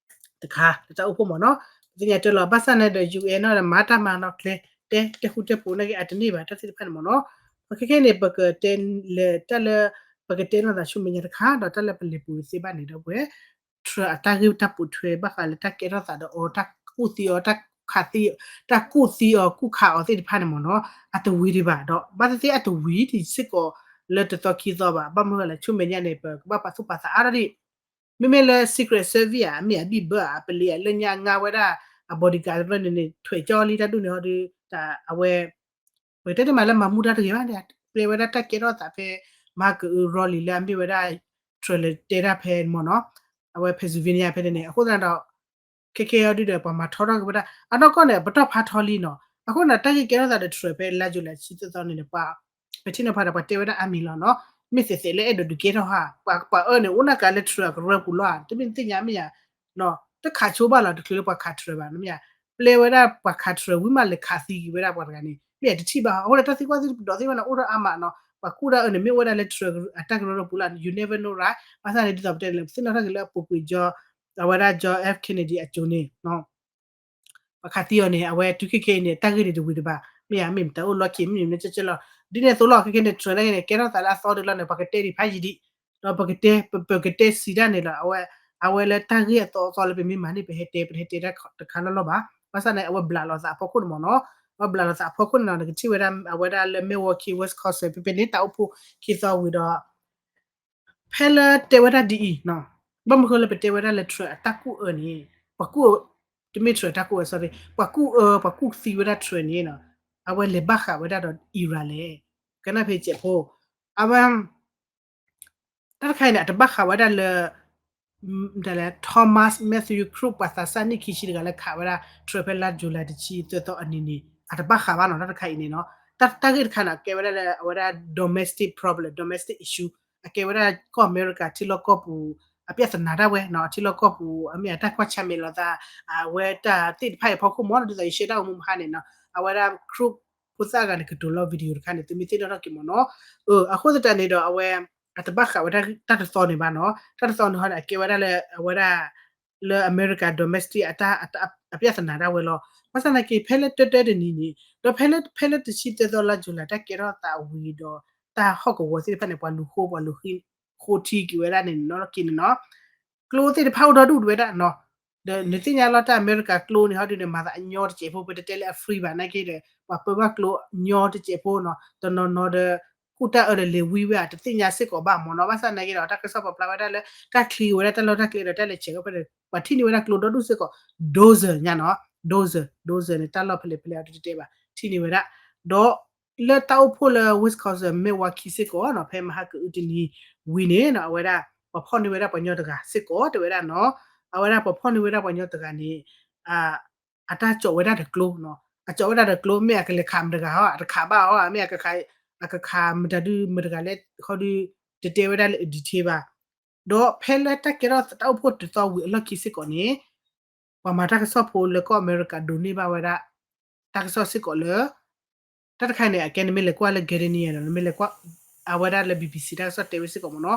တခါ လၢတၢ်အိၣ်ဖှိၣ်မ့ၢ်နီၤ ပသ့ၣ်ညါတၢ်လီၤ ဘၣ်ဆၣ်န့ၣ်ဒီး UN နီၤဒီး မၤတၢ်မၤနီၤကျဲ တဲတဲဃူတဲဖိးနာ်က့ အတန့ၢ်ဘၣ် တၢ်သ့ၣ်တဖၣ်န့ၣ်မ့ၢ်နီၤ ပခဲခဲန့ၣ် ပကတဲလၢတၢ်လၢ ပကတဲလိာ်သးဆူမဲာ်ညါတခါ ဒီးတၢ်လၢပလဲၤပူၤသ့ဘၣ်န့ၣ်ဒီးဝဲ Trump အတၢ်ဂ့ၢ်တၢ်ပိာ်ထွဲ ဘၣ်ဃးလၢတၢ်ကဲထီၣ်သးဒီးအီၤ တၢ်ကူၣ်သံအီၤ တၢ်ခးသံ တၢ်ကူၣ်သံအီၤ ကူၣ်ခးအီၤသ့ၣ်တဖၣ်န့ၣ်မ့ၢ်နီၤ အတဝံၤဒံးဘၣ်ဒီး ဘၣ်သ့ၣ်သ့ၣ်အတဝံၤဒံးစ့ၢ်ကီးလၢတသီခံသီဘၣ် ဘၣ်မနုၤလဲၣ် ဆူမဲာ်ညါန့ၣ် ပကဘၣ်ပာ်သူၣ်ပာ်သးအါထီၣ်ဒံး မ့မ့ၢ်လၢ Secret Service ဧါ မ့ၢ်အဘံၣ်ဘၢဧါ ပလံၤအလၢညါငါဝဲဒၣ် အ bodyguard တဖျၢၣ်န့ၣ်န့ၣ် ထွဲးကၠီလံတၢ်ဒူၣ်န့ၣ်ဟီဒီး အဝဲ ပကတဲတမံၤလၢမၤမူဒါတဂ့ၤဘၣ်န့ၣ် ပျဲဝဲဒၣ်တၢ်ကဲထီၣ်သးဖဲ မၤကၤအူ rally လၢအမ့ၢ်ဝဲဒၣ် Trump လဲၤတဲတၢ်ဖဲမ့ၢ်နီၤ အဝဲ Pennsylvania ဖဲန့ၣ်န့ၣ် အဃိသတးဒီး ခဲခဲအံၤဒုဒီး ပှၤမၤထီထီၣ်က့ၤဝဲဒၣ် အနီၢ်ကီၢ်န့ၣ် ပတီၢ်ဖးထီလံနီၤ အဃိန့ၣ် တၢ်ဂ့ၢ်ကဲထီၣ်သးဒီး Trump ဖဲလါယူၤလံ ဆံသၢသီန့ၣ်န့ၣ် ပှၤ ပထံၣ်နီၤဖးဒီး ပှၤတဲဝဲဒၣ်အါမံၤလီၤနီၤ မ့ၢ်သ့ၣ်သ့ၣ်လၢအဲၣ်ဒိးဒုးကဲထီၣ်ဟါ ပှၤပှၤအၢန့ၣ် အိၣ်နာ်ကၤလၢ Trump အကရၢပူၤလီၤ တမ့ၢ်သ့ၣ်ညါမ့ၢ်ယါ တခးဆိဘၣ်လီၤ တချုးလၢပှၤခး Trump ဘၣ် မ့ၢ်ယါ ပျဲဝဲဒၣ်ပှၤခး Trump ဝံၤမးလဲၤခးသံက့ၤဝဲဒၣ်ပှၤတဂၤန့ၣ် မ့ၢ်ယါတထံၣ်ဘၣ် အဃိဒီးတၢ်သံကွၢ်သံပဒိးသ့ၣ်ဝဲန့ၣ် အိၣ်ထီၣ်အါမးနီၤ ပှၤကူၣ်ဒၣ်အၢန့ၣ် မ့ၢ်အိၣ်ဝဲဒၣ်လၢ Trump အတၢ်ကရၢကရိပူၤလီၤ you never know right ဘၣ်ဆၣ်န့ၣ် ဒ်သိးပတဲန့ၣ် ပသ့ၣ်နီၣ်ထီၣ်က့ၤလၢအပူၤကွံာ် ကၠီ အဝဲဒၣ် John F Kennedy အစိၤန့ၣ် ပှၤခးသံအီၤန့ၣ် အဝဲတုၤခဲခဲအံၤန့ၣ် တၢ်ဂ့ၢ်န့ၣ်တဝံၤတဘၣ် မ့ၢ်ယါ မ့ၢ်မတၤအိၣ်လီၢ်ခံ မ့ၢ်မနုၤကဲကဲလီၤ ဒ်န့ၣ်အသိးလီၤ ခဲခဲန့ၣ် Trump န့ၣ် ကဲထီၣ်သးလၢအသီဒုလီၤန့ၣ် ပှၤကတဲဒံးဖးယံာ်ဒံး ဒီးပကတဲ ပကတဲစံးတၢ်န့ၣ်လီၤ အဝဲ အဝဲလၢတၢ်ဂ့ၢ်အသီအသီလၢပမ့ၢ်မၤန့ၣ် ပဟဲတဲ ပဟဲတဲတၢ်တခါလီၢ်လီၢ်ဘၣ် ဘၣ်ဆၣ်န့ၣ် အဝဲဘျးလိာ်သးအဖီခိၣ်န့ၣ်မ့ၢ်နီၤ အဝဲဘျးလိာ်သးအဖီခိၣ်န့ၣ်နီၤ နကထံၣ်ဝဲဒၣ် အဝဲဒၣ်လၢ Milwaukee Wisconsin ဖဲဖဲန့ၣ် တၢ်အိၣ်ဖှိၣ်ခံသီဝံၤဒီး ဖဲလၢတဲဝဲဒၣ်ဒ်အံၤနီၤ ဘၣ်မနုၤဃိလၢပတဲဝဲဒၣ်လၢ Trump အတၢ်ကူၣ်အၢန့ၣ် ပှၤကူၣ်အၢ တမ့ၢ် Trump တၢ်ကူၣ်အၢ sorry ပှၤကူၣ်အၢ ပှၤကူၣ်သံဝဲဒၣ် Trump န့ၣ်နီၤ အဝဲလဲၤဘၣ်ဃးဝဲဒၣ်ဒီး Iran လဲၣ် ကနၣ်ဖဲစဲးဖိ အဝဲ တၢ်တခါအံၤန့ၣ် အတဘၣ်ဃးဝဲဒၣ်လၢ Thomas Matthews Crook ပှၤသးစၢ်နံၣ်ခံဆံတဂၤလၢခးဝဲဒၣ် Trump ဖဲလါ July တဆံသၢသီအနံၤန့ၣ် အတဘၣ်ဃးဘၣ်နီၤ တၢ်တခါအံၤန့ၣ်နီၤ တၢ်တၢ်ဂ့ၢ်တခါန့ၣ် အကဲဝဲဒၣ်လၢအဝဲဒၣ် domestic problem domestic issue အကဲဝဲဒၣ်ကီၢ်အမဲရကၤထံလီၢ်ကီၢ်ပူၤ အပြဿနာဒၣ်ဝဲနီၤ အထံလီၢ်ကီၢ်ပူၤ အမ့ၢ်အတၢ်ကွၢ်ဆၢၣ်မဲာ်လိာ်သး အဝဲတၢ်သ့ၣ်တဖၣ်အံၤဖီခိၣ်မ့ၢ်နီၤ ဒ်သိးယရှဲတၢ်အိၣ်မူမဟါန့ၣ်နီၤ အဝဲဒၣ် Crook ဖိသၣ်ဂၤန့ၣ် ကတိၤလီၤ video တခါန့ၣ် သုမ့ၢ်သ့ၣ်နီၣ်ထီၣ်က့ၤမ့ၢ်နီၤ အဃိသတးန့ၣ်ဒီး အဝဲ အတဘၣ်ဃးဝဲဒၣ်တၢ်တသီန့ၣ်ဘၣ်နီၤ တၢ်တသီန့ၣ်ဟီန့ၣ် အကဲဝဲဒၣ်လၢ အဝဲဒၣ် လၢအမဲရကၤ domestic အတၢ် အပြဿနာဒၣ်ဝဲလီၤ ဘၣ်ဆၣ်သနာ်က့ ဖဲလၢတၢတၢတနံၤန့ၣ် ဒီးဖဲလၢ ဖဲလၢတဆံသၢသီလါ July တၢ်ကဲထီၣ်သးဝံၤဒီး တၢ်ဟီၣ်ကဝီၤသ့ၣ်တဖၣ်န့ၣ် ပှၤလူၤဃိ ပှၤလူၤဃိထံက့ၤဝဲဒၣ်န့ၣ်နီၤ က့ၤန့ၣ်နီၤ ကျိသ့ၣ်တဖၣ်အိၣ်ဒီဒူၣ်တဝဲဒၣ်နီၤ. ဒီးနသ့ၣ်ညါလီၤတၢ်အမဲရကၤကျိန့ၣ် ဟီဒုန့ၣ် မၤသးအညီတစဲးဖိ ပတတဲလၢအ free ဘၣ်နာ်က့ဒီး ပှၤပၢဘၣ်ကျိညီတစဲးဖိနီၤ. တနီၤနီၤဒီး ကူၣ်တၢ်အၢဒီးလဲၤဝံဝဲဧါ တသ့ၣ်ညါစ့ၢ်ကီးဘၣ်မ့ၢ်နီၤ. ဘၣ်ဆၣ်နာ်က့ဒီး တၢ်ကစီၣ်ပာ်ဖျါဝဲဒၣ်လၢ တၢ်ချံဝဲဒၣ်တၢ်လီၢ်တၢ်ကျဲဒီးတၢ်လဲၤဆဲးကီးဖဲန့ၣ် ပှၤထံၣ်န့ၢ်ဝဲဒၣ်ကျိဒီဒူၣ်စ့ၢ်ကီး dozen ညါနီၤ, dozen, dozen န့ၣ် တၢ်လီၢ်ဖဲလဲၣ်ဖဲလဲၣ်အတတဲဘၣ် ထံၣ်န့ၢ်ဝဲဒၣ်. ဒီးလၢတၢ်အိၣ်ဖှိၣ်လၢ Wisconsin Milwaukee စ့ၢ်ကီးနီၤ ဖဲမဟါကအုတနံၤဝံၤန့ၣ်နီၤ အဝဲဒၣ် ပှၤဖီၣ်န့ၢ်ဝဲဒၣ်ပှၤညီတဂၤစ့ၢ်ကီး တဲဝဲဒၣ်နီၤ. အဝဲဒၣ်ပှၤဖီၣ်န့ၢ်ဝဲဒၣ်ပှၤညီတဂၤန့ၣ် အတၢ်ကၠီးဝဲဒၣ်ဒီးကျိနီၤ. အကၠီးဝဲဒၣ်ဒီးကျိ မ့ၢ်အကလဲၤခးမတဂၤဟီ အတခးဘၣ်ဟီ မ့ၢ် အကခးမတၤဒုမတဂၤလဲၣ် ဟီဒု တတဲဝဲဒၣ်လၢအ detail ဘၣ်. ဒီးဖဲလၢတၢ်ကဲထီၣ်တၢ်အိၣ်ဖှိၣ်တသီဝံၤအလီၢ်ခံစ့ၢ်ကီးန့ၣ် ပှၤမၤတၢ်ကစီၣ်ဖိလၢကီၢ်အမဲရကၤ ဒိးန့ၢ်ဘၣ်ဝဲဒၣ် တၢ်ကစီၣ်စ့ၢ်ကီးလၢ တၢ်တခါန့ၣ် အကဲနမ့ၢ်လဲၤကွၢ်လၢ Guardian နီၤ နမ့ၢ်လဲၤကွၢ် အဝဲဒၣ်လၢ BBC တၢ်ကစီၣ်တဲဝဲစ့ၢ်ကီးမ့ၢ်နီၤ.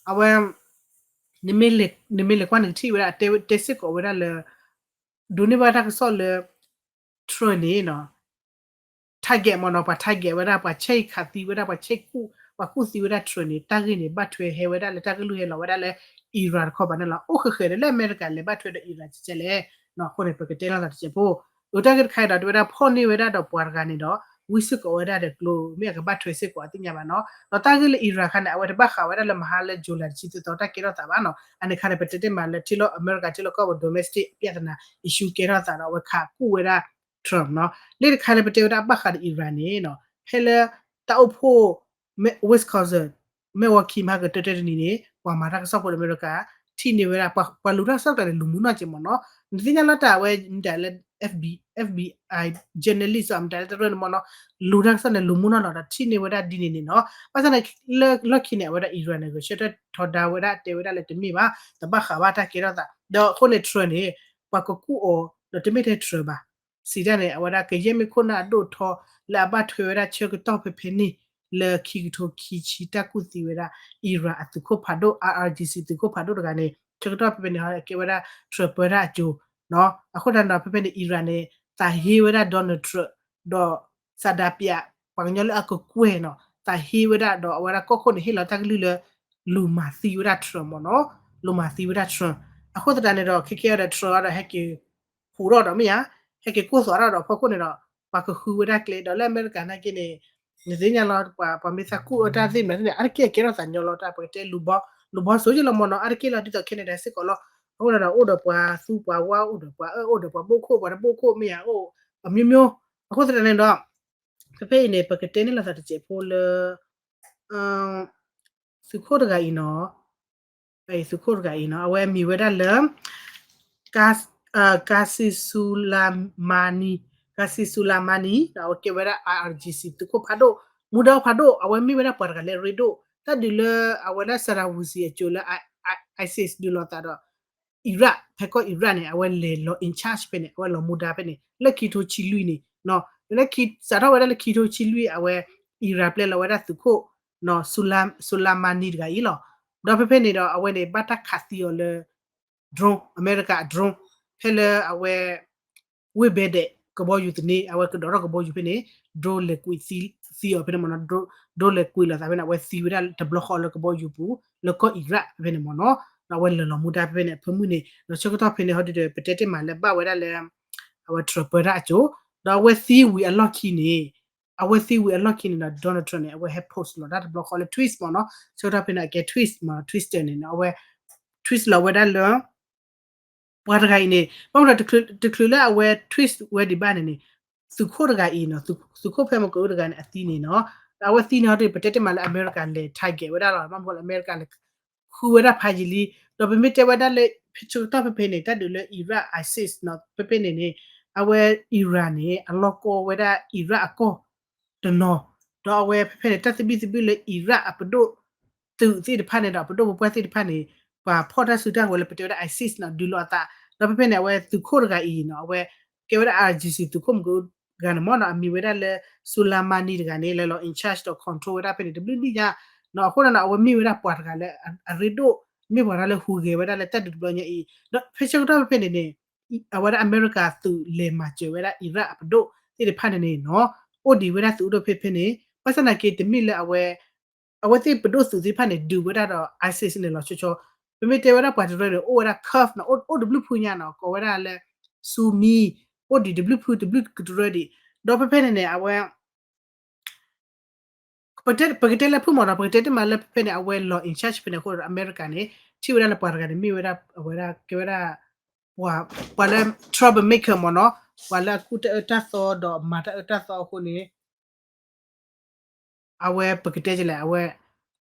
အဝဲ နမ့ၢ်လဲၤကွၢ်နကထံၣ်ဝဲဒၣ် တဲစ့ၢ်ကီးဝဲဒၣ်လၢ ဒိးန့ၢ်ဘၣ်တၢ်ကစီၣ်လၢ Trump န့ၣ်နီၤ target မ့ၢ်နီၤ ပှၤ target ဝဲဒၣ် ပှၤဆဲးခးသံဝဲဒၣ် ပှၤဆဲးကူၣ် ပှၤကူၣ်သံဝဲဒၣ် Trump န့ၣ် တၢ်ဂ့ၢ်န့ၣ် ဘၣ်ထွဲဟဲဝဲဒၣ်လၢတၢ်ကလုၢ်ဟဲလီၤဝဲဒၣ်လၢ Iran တခီပၤန့ၣ်လီၤ. အိၣ်ဃဲးဃဲးဒီးလၢအမဲရကၤလဲၤဘၣ်ထွဲဒီး Iran ကဲလဲၣ် အဃိန့ၣ် ပကတဲလိာ်သးတစဲးဖိ အတၢ်ဂ့ၢ်တခါအံၤဒီး တဲဝဲဒၣ်ဖီၣ်န့ၢ်ဝဲဒၣ်ဒီးပှၤတဂၤန့ၣ်ဒီး ဝံစ့ၢ်ကီးဝဲဒၣ်ဒီးကျိ မ့ၢ်အကဘၣ်ထွဲစ့ၢ်ကီးအသ့ၣ်ညါဘၣ်နီၤ. ဒီးတၢ်ဂ့ၢ်လၢ Iran ခါန့ၣ် အဝဲတဘၣ်ဃးဝဲဒၣ်လၢမဟါလၢ July တဆံသၢသီ တၢ်ကဲထီၣ်သးဘၣ်နီၤ. အန့ၣ်ခါန့ၣ် ပတဲတ့ၢ်မးလၢထံလီၢ်အမဲရကၤ ထံလီၢ်ကီၢ်ပူၤ domestic ပြဿနာ issue ကဲထီၣ်သးဒီး အဝဲခးကူၣ်ဝဲဒၣ် Trump နီၤ. လၢတခါလၢပတဲဝဲဒၣ်ဘၣ်ဃးဒီး Iran န့ၣ်နီၤ ဖဲလၢ တၢ်အိၣ်ဖှိၣ် Wisconsin Milwaukee မဟါကတၢၢ်တၢၢ်တနံၤန့ၣ် ပှၤမၤတၢ်ကစီၣ်ဖိလၢအမဲရကၤ ထံၣ်န့ၢ်ဝဲဒၣ် ပှၤလူၤတၢ်ကစီၣ်တဂၤန့ၣ် လူၤမူနီၢ်က့မ့ၢ်နီၤ. နသ့ၣ်ညါလီၤတၢ်အဝဲမတၤလၢ FBI FBI journalist မတၤလၢတရၢန့ၣ်မ့ၢ်နီၤ လူၤတၢ်ကစီၣ်န့ၣ် လူၤမူနီၢ်လီၤဒီးထံၣ်န့ၢ်ဝဲဒၣ်ဒ်န့ၣ်န့ၣ်နီၤ. ဘၣ်ဆၣ်န့ၣ် လၢလီၢ်ခံန့ၣ် အဝဲဒၣ် Iran န့ၣ် ဂဲၤဆၢထၢၣ်ထီဒါဝဲဒၣ် တဲဝဲဒၣ်လၢတမ့ၢ်ဘၣ် တဘၣ်ဃးဘၣ်တၢ်ကဲထီၣ်သး ဒီးအဃိန့ၣ် Trump န့ၣ် ပှၤကကူၣ်အီၤဒီးတမ့ၢ်ထဲ Trump ဘၣ် စံးတၢ်န့ၣ် အဝဲဒၣ်ကယဲၢ်မ့ၢ်ခိၣ်နၢ်အဒိၣ်ထီ လၢအဘၣ်ထွဲဝဲဒၣ်ဆၢကတီၢ်ဖဲဖဲန့ၣ် လၢခံကထိခံဆံတၢ်ကူၣ်သံဝဲဒၣ် Iran အသုးခိၣ်ဖးဒိၣ် IRGC သုးခိၣ်ဖးဒိၣ်တဂၤန့ၣ် ဆၢကတီၢ်ဖဲဖဲန့ၣ် ဟီကဲဝဲဒၣ် Trump ပၢတၢ်အစိၤ အဃိသတးန့ၣ်ဒီး ဖဲဖဲန့ၣ် Iran န့ၣ် သးဟ့ဝဲဒၣ် Donald Trump ဒီး ဆန္ဒပြ ပှၤကညီလၢအကကွဲၢ်နီၤ သးဟ့ဝဲဒၣ်ဒီးအဝဲဒၣ်ကီၢ်ခိၣ်န့ၣ် ဟ့ၣ်လီၤတၢ်ကလုၢ်လၢ လူၤမၤသံဝဲဒၣ် Trump မ့ၢ်နီၤ လူၤမၤသံဝဲဒၣ် Trump အဃိသတးန့ၣ်ဒီး ခဲကဲဒီး Trump ဒီးဟဲက့ၤ ဟူးထီၣ်ဒီးမ့ၢ်ဧါ, ဟဲက့ၤကိၢ်သွးထီၣ်ဒီးဖီခိၣ်န့ၣ်ဒီး ပှၤကဃုဝဲဒၣ်ကျဲ ဒီးလၢအမဲရကၤနာ်က့န့ၣ် နသ့ၣ်ညါလီၤ ပှၤမ့ၢ်သးကူၣ်အၢတၢ်သ့ၣ်မနုၤသ့ၣ်န့ၣ် အါတက့ၢ်အကဲထီၣ်သးညီလီၤ တၢ်ပကတဲ လူၤဘီစိၤယ့ၢ်လီၤမ့ၢ်နီၤ အါတက့ၢ်လီၤ ဒ်သိး Canada စ့ၢ်ကီးလီၤ. အဃိန့ၣ်ဒီး အိၣ်ဒီးပှၤသူပှၤဝါ အိၣ်ဒီးပှၤအၢ အိၣ်ဒီးပှၤဘိၣ်ခိၣ် ပှၤတဘိၣ်ခိၣ် မ့ၢ်ဧါ အိၣ် အမျိုးမျိုး အဃိသတးန့ၣ်ဒီး ဖဲဖဲအံၤန့ၣ် ပကတဲန့ၢ်လိာ်သးတစဲးဖိလၢ သုးခိၣ်တဂၤအံၤနီၤ သုးခိၣ်တဂၤအံၤနီၤ အဝဲမံၤဝဲဒၣ်လၢ Qasem Soleimani, Qasem Soleimani ဒီးအဝဲကဲဝဲဒၣ် IRGC သုးခိၣ်ဖးဒိၣ် မူဒါဖးဒိၣ် အဝဲမ့ၢ်ဝဲဒၣ်ပှၤတဂၤလၢအရ့ဒိၣ် တၢ်ဒုးလၢအဝဲဒၣ် Saddam Hussein အစိၤလၢ ISIS ဒုးလိာ်သးဒီး Iraq ဖဲကီၢ် Iraq န့ၣ် အဝဲလဲၤလီၤ in charge ဖဲန့ၣ် အဝဲလီၤမူဒါဖဲန့ၣ် လၢခံထိဆံလွံၢ်န့ၣ် လၢခံ စးထီၣ်ဝဲဒၣ်လၢခံထိဆံလွံၢ် အဝဲ Iraq ပျဲလီၤဝဲဒၣ်သုးခိၣ် Soleimani တဂၤအံၤလီၤ. ဒီးဖဲဖဲန့ၣ်ဒီး အဝဲန့ၣ် ဘၣ်တၢ်ခးသံအီၤလၢ drone အမဲရကၤအ drone ဖဲလၢအဝဲ ဝ့ၢ်ဘဲဒဲး ကဘီယူၤသန့ အဝဲကဒီးထီၣ်ကဘီယူၤဖဲန့ၣ် drone လဲၤကွံာ်သံအီၤဖဲန့ၣ်မ့ၢ်နီၤ drone လဲၤကွံာ်လိာ်သးဖဲန့ၣ် အဝဲသံဝဲဒၣ်တဘျီဃီလၢကဘီယူၤပူၤ လၢကီၢ် Iraq ဖဲဖဲန့ၣ်မ့ၢ်နီၤ ဒီးအဝဲလဲၤလီၤမူဒါဖဲဖဲန့ၣ် အဖၢမုၢ်န့ၣ် ဒီးဆၢကတီၢ်ဖဲန့ၣ် ဟီဒုဒီး ပတဲတ့ၢ်မးလၢဘၣ်ဝဲဒၣ်လၢ အဝဲ Trump ပၢတၢ်အစိၤ ဒီးအဝဲသံဝံၤအလီၢ်ခံန့ၣ် အဝဲသံဝံၤအလီၢ်ခံန့ၣ်ဒီး Donald Trump န့ၣ် အဝဲဟဲ post လီၤတၢ်တဘျီဃီလၢ Truth မ့ၢ်နီၤ ဆၢကတီၢ်ဖဲန့ၣ် အကဲ Truth မ့ၢ် Twitter န့ၣ် အဝဲ Truth လီၤဝဲဒၣ်လၢ ပှၤတဂၤအံၤန့ၣ် ဘၣ်မနုၤတချုးလၢအဝဲ Truth ဝဲဒံးဘၣ်န့ၣ်န့ၣ် သုးခိၣ်တဂၤအံၤနီၤ သုးခိၣ်ဖဲမကအိတဂၤန့ၣ် အသံန့ၣ်နီၤ အဝဲသံန့ၣ်ဟီဒု ပတဲတ့ၢ်မးလၢအမဲရကၤလဲၤ target ဝဲဒၣ်လီၤ ဘၣ်မနုၤလၢအမဲရကၤလဲၤ ဃုဝဲဒၣ်ဖးယံာ်လံ ဒီးပမ့ၢ်တဲဝဲဒၣ်လၢ ဆၢကတီၢ်ဖဲဖဲန့ၣ် တၢ်ဒုးလၢ Iraq ISIS နီၤ ဖဲဖဲန့ၣ်န့ၣ် အဝဲ Iran န့ၣ် အလီၢ်ကီဝဲဒၣ် Iraq အကီၢ်တနီၤ ဒီးအဝဲဖဲဖဲန့ၣ် တၢ်သဘံၣ်သဘုၣ်လၢ Iraq အပဒိၣ်သုးသ့ၣ်တဖၣ်န့ၣ်ဒီး အပဒိၣ်ပပှၢ်သ့ၣ်တဖၣ်န့ၣ် ပှၤဖီၣ်တၢ်စုတၢ်ဝဲၤလၢပတဲဝဲဒၣ် ISIS နီၤ ဒုးလိာ်အသး ဒီးဖဲဖဲန့ၣ် အဝဲသုးခိၣ်တဂၤအံၤနီၤ အဝဲကဲဝဲဒၣ် IRGC သုးခိၣ်မကအိတဂၤန့ၣ်မ့ၢ်နီၤ အမံၤဝဲဒၣ်လၢ Soleimani တဂၤန့ၣ် လဲၤလီၤ in charge ဒီး control ဝဲဒၣ်ဖဲန့ၣ် တဘျုးနံၣ်ညါ အဃိန့ၣ်ဒီး အဝဲမ့ၢ်ဝဲဒၣ်ပှၤတဂၤလၢအရ့ဒိၣ် မ့ၢ်ပှၤတဂၤလၢဟူးဂဲၤဝဲဒၣ်လၢတၢ်ဒုးတဘျီညါအံၤ ဒီးဖဲဆၢကတီၢ်ဖဲဖဲန့ၣ်န့ၣ် အဝဲဒၣ်အမဲရကၤသုးလဲၤမၤစၢၤဝဲဒၣ် Iraq အပဒိၣ်သ့ၣ်တဖၣ်န့ၣ်န့ၣ်နီၤ အိၣ်ဒံးဝဲဒၣ်သုးအိၣ်ဒိၣ်ဖဲဖဲန့ၣ် ဘၣ်ဆၣ်သနာ်က့တမ့ၢ်လၢအဝဲ အဝဲသ့ၣ်ပဒိၣ်သုးသ့ၣ်တဖၣ်န့ၣ် ဒုးဝဲဒၣ်ဒီး ISIS န့ၣ်လီၤဆီဆီ ပမ့ၢ်တဲဝဲဒၣ်ပှၤတရၢန့ၣ် အိၣ်ဝဲဒၣ် curve နီၤ, အိၣ်တဘျုးဖုညါနီၤ, ကိးဝဲဒၣ်လၢ စူမံ, အိၣ်ဒံးတဘျုးဖုတဘျုးကတရၢဒံး, ဒီးဖဲဖဲန့ၣ်န့ၣ် အဝဲ ပကတဲလၢဖုမ့ၢ်နီၤ, ပကတဲတ့ၢ်မးလၢဖဲဖဲန့ၣ် အဝဲလီၤ in charge ဖဲန့ၣ်အဃိဒီး အမဲရကၤန့ၣ် ထံၣ်ဝဲဒၣ်လၢပှၤတဂၤန့ၣ် မ့ၢ်ဝဲဒၣ် အဝဲဒၣ်ကဲဝဲဒၣ် ပှၤလၢ troublemaker မ့ၢ်နီၤ, ပှၤလၢအကူၣ်တၢ်အၢတၢ်သီဒီးမၤတၢ်အၢတၢ်သီအဃိန့ၣ် အဝဲပကတဲလဲၣ် အဝဲ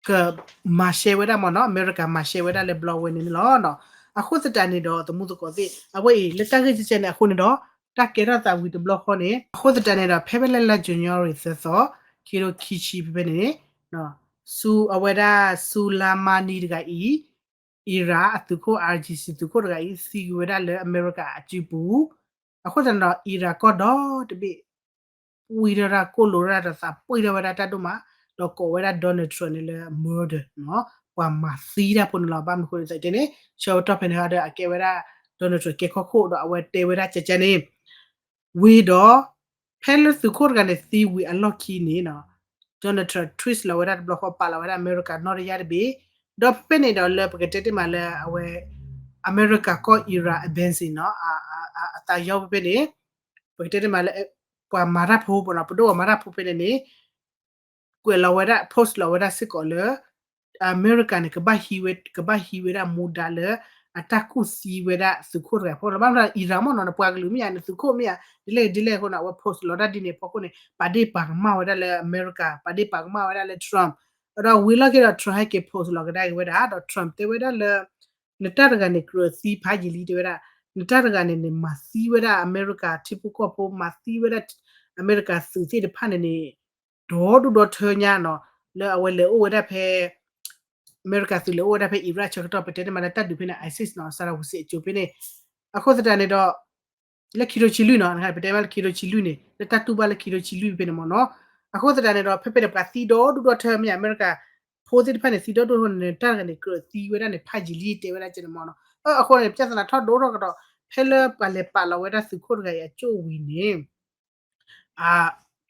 ကမၤရှဲဝဲဒၣ်မ့ၢ်နီၤ, အမဲရကၤမၤရှဲဝဲဒၣ်လၢဘျီဝဲန့ၣ်န့ၣ်လီၤ. အဃိသတးန့ၣ်ဒီး သမူသကိးသ့ၣ် အဝဲအံၤ လၢတၢ်ဂ့ၢ်ကဲကဲန့ၣ်အဃိန့ၣ်ဒီး တၢ်ကဲထီၣ်သးဝံၤတဘျီဃီန့ၣ် အဃိသတးန့ၣ်ဒီး ဖဲဖဲလၢလါ January သၢသီ ခံထိခံဆံဖဲဖဲန့ၣ် ဆူအဝဲဒၣ် ဆူလါမါနံၤတဂၤအံၤ Iran အသုးခိၣ် IRGC သုးခိၣ်တဂၤအံၤ သံကွံာ်ဝဲဒၣ်လၢအမဲရကၤအစုပူၤ အဃိသတးန့ၣ်ဒီး Iran ကီၢ်ဒီတဘ့ၣ် ပှံထီၣ်တၢ်ကိၢ်လိာ်တၢ်ဒီးသးပှံထီၣ်ဝဲဒၣ်တၢ်ဒိၣ်မး ဒီးကိးဝဲဒၣ် Donald Trump န့ၣ်လၢ murder နီၤ, ပှၤမၤသံတၢ်ဖိန့ၣ်လီၤ. ဘၣ်မနုၤအဃိလဲၣ်သတးန့ၣ် ဆၢကတီၢ်ဖဲန့ၣ်ဒီး အကဲဝဲဒၣ် Donald Trump ကဲခီၣ်ခိၣ်ဒီးအဝဲတဲဝဲဒၣ်ကဲကဲန့ၣ် ဝံၤဒီး ဖဲလၢသုးခိၣ်တဂၤန့ၣ်သံဝံၤအလီၢ်ခံန့ၣ်နီၤ Donald Trump twist လီၤဝဲဒၣ်တဘျီဃီ ပာ်လီၤဝဲဒၣ်အမဲရကၤနီၣ်တယၢ်တဘ့ၣ်, ဒီးဖဲဖဲန့ၣ်ဒီးလၢပကတဲတ့ၢ်မးလၢအဝဲ အမဲရကၤကီၢ် Iran embassy နီၤ အသးယီဖဲဖဲန့ၣ် ပကတဲတ့ၢ်မးလၢ ပှၤမၤတၢ်ဖိပနီၤ ပဒိၣ်ပှၤမၤတၢ်ဖိဖဲန့ၣ်န့ၣ် ကွဲးလီၤဝဲဒၣ် post လီၤဝဲဒၣ်စ့ၢ်ကီးလၢ အမဲရကၤန့ၣ် ကဘၣ်ဟံးဝဲ ကဘၣ်ဟံးဝဲဒၣ်မူဒါလၢ အတၢ်ကူၣ်သံဝဲဒၣ်သုးခိၣ်တဂၤအဖီခိၣ်လီၤ. ဘၣ်မနုၤ Iran မ့ၢ်နီၤ နပှၤကလုာ်မ့ၢ်ဧါ နသုးခိၣ်မ့ၢ်ဧါ ဒ်လဲၣ်ဒ်လဲၣ်အဃိန့ၣ် အဝဲ post လီၤတၢ်ဒ်န့ၣ်အဖီခိၣ်န့ၣ် ပာ်ဒ့ၣ်ပာ်ကမၣ်ဝဲဒၣ်လၢအမဲရကၤ ပာ်ဒ့ၣ်ပာ်ကမၣ်ဝဲဒၣ်လၢ Trump ဒီးဝံၤလီၢ်ခံဒီး Trump ဟဲက့ၤ post လီၤကဒါက့ၤဝဲဒၣ် ဒီး Trump တဲဝဲဒၣ်လၢ နတၢ်တဂၤန့ၣ် ကြၢးသံဖးယံာ်လံ တဲဝဲဒၣ် နတၢ်တဂၤန့ၣ်န့ၣ် မၤသံဝဲဒၣ်အမဲရကၤထံဖိကီၢ်ဖိ မၤသံဝဲဒၣ် အမဲရကၤသုးသ့ၣ်တဖၣ်န့ၣ်န့ၣ် ဒီဒူၣ်ဒီထၢညါနီၤ လၢအဝဲလဲၤအိၣ်ဝဲဒၣ်ဖဲ အမဲရကၤသုးလဲၤအိၣ်ဝဲဒၣ်ဖဲ Iraq ဆၢကတီၢ် ပတဲန့ၣ်မးလၢတၢ်ဒုးဖဲန့ၣ် ISIS နီၤ Saddam Hussein အစိၤဖဲန့ၣ် အဃိသတးန့ၣ်ဒီး လၢခံထိဆံလွံၢ်နီၤ ပတဲဘၣ်လၢခံထိဆံလွံၢ်န့ၣ် လၢတၢ်တူၢ်ဘၣ်လၢခံထိဆံလွံၢ်ဖဲန့ၣ်မ့ၢ်နီၤ အဃိသတးန့ၣ်ဒီး ဖဲဖဲန့ၣ် ပှၤသံဒီဒူၣ်ဒီထၢမ့ၢ် အမဲရကၤဖိသ့ၣ်တဖၣ်န့ၣ် သံဒီဒူၣ်ဒီထၢန့ၣ် တၢ်တဂၤန့ၣ် ကြၢးသံဝဲဒၣ်န့ၣ် ဖးယံာ်လံ တဲဝဲဒၣ်ကဲန့ၣ်မ့ၢ်နီၤ အဃိန့ၣ် ပြဿနာထီၣ်ဒိၣ်ထီၣ်ကဒီး ဖဲလၢပှၤလဲၤပာ်လီၤဝဲဒၣ်သုးခိၣ်တဂၤအံၤအစိၣ်ဝံၤန့ၣ်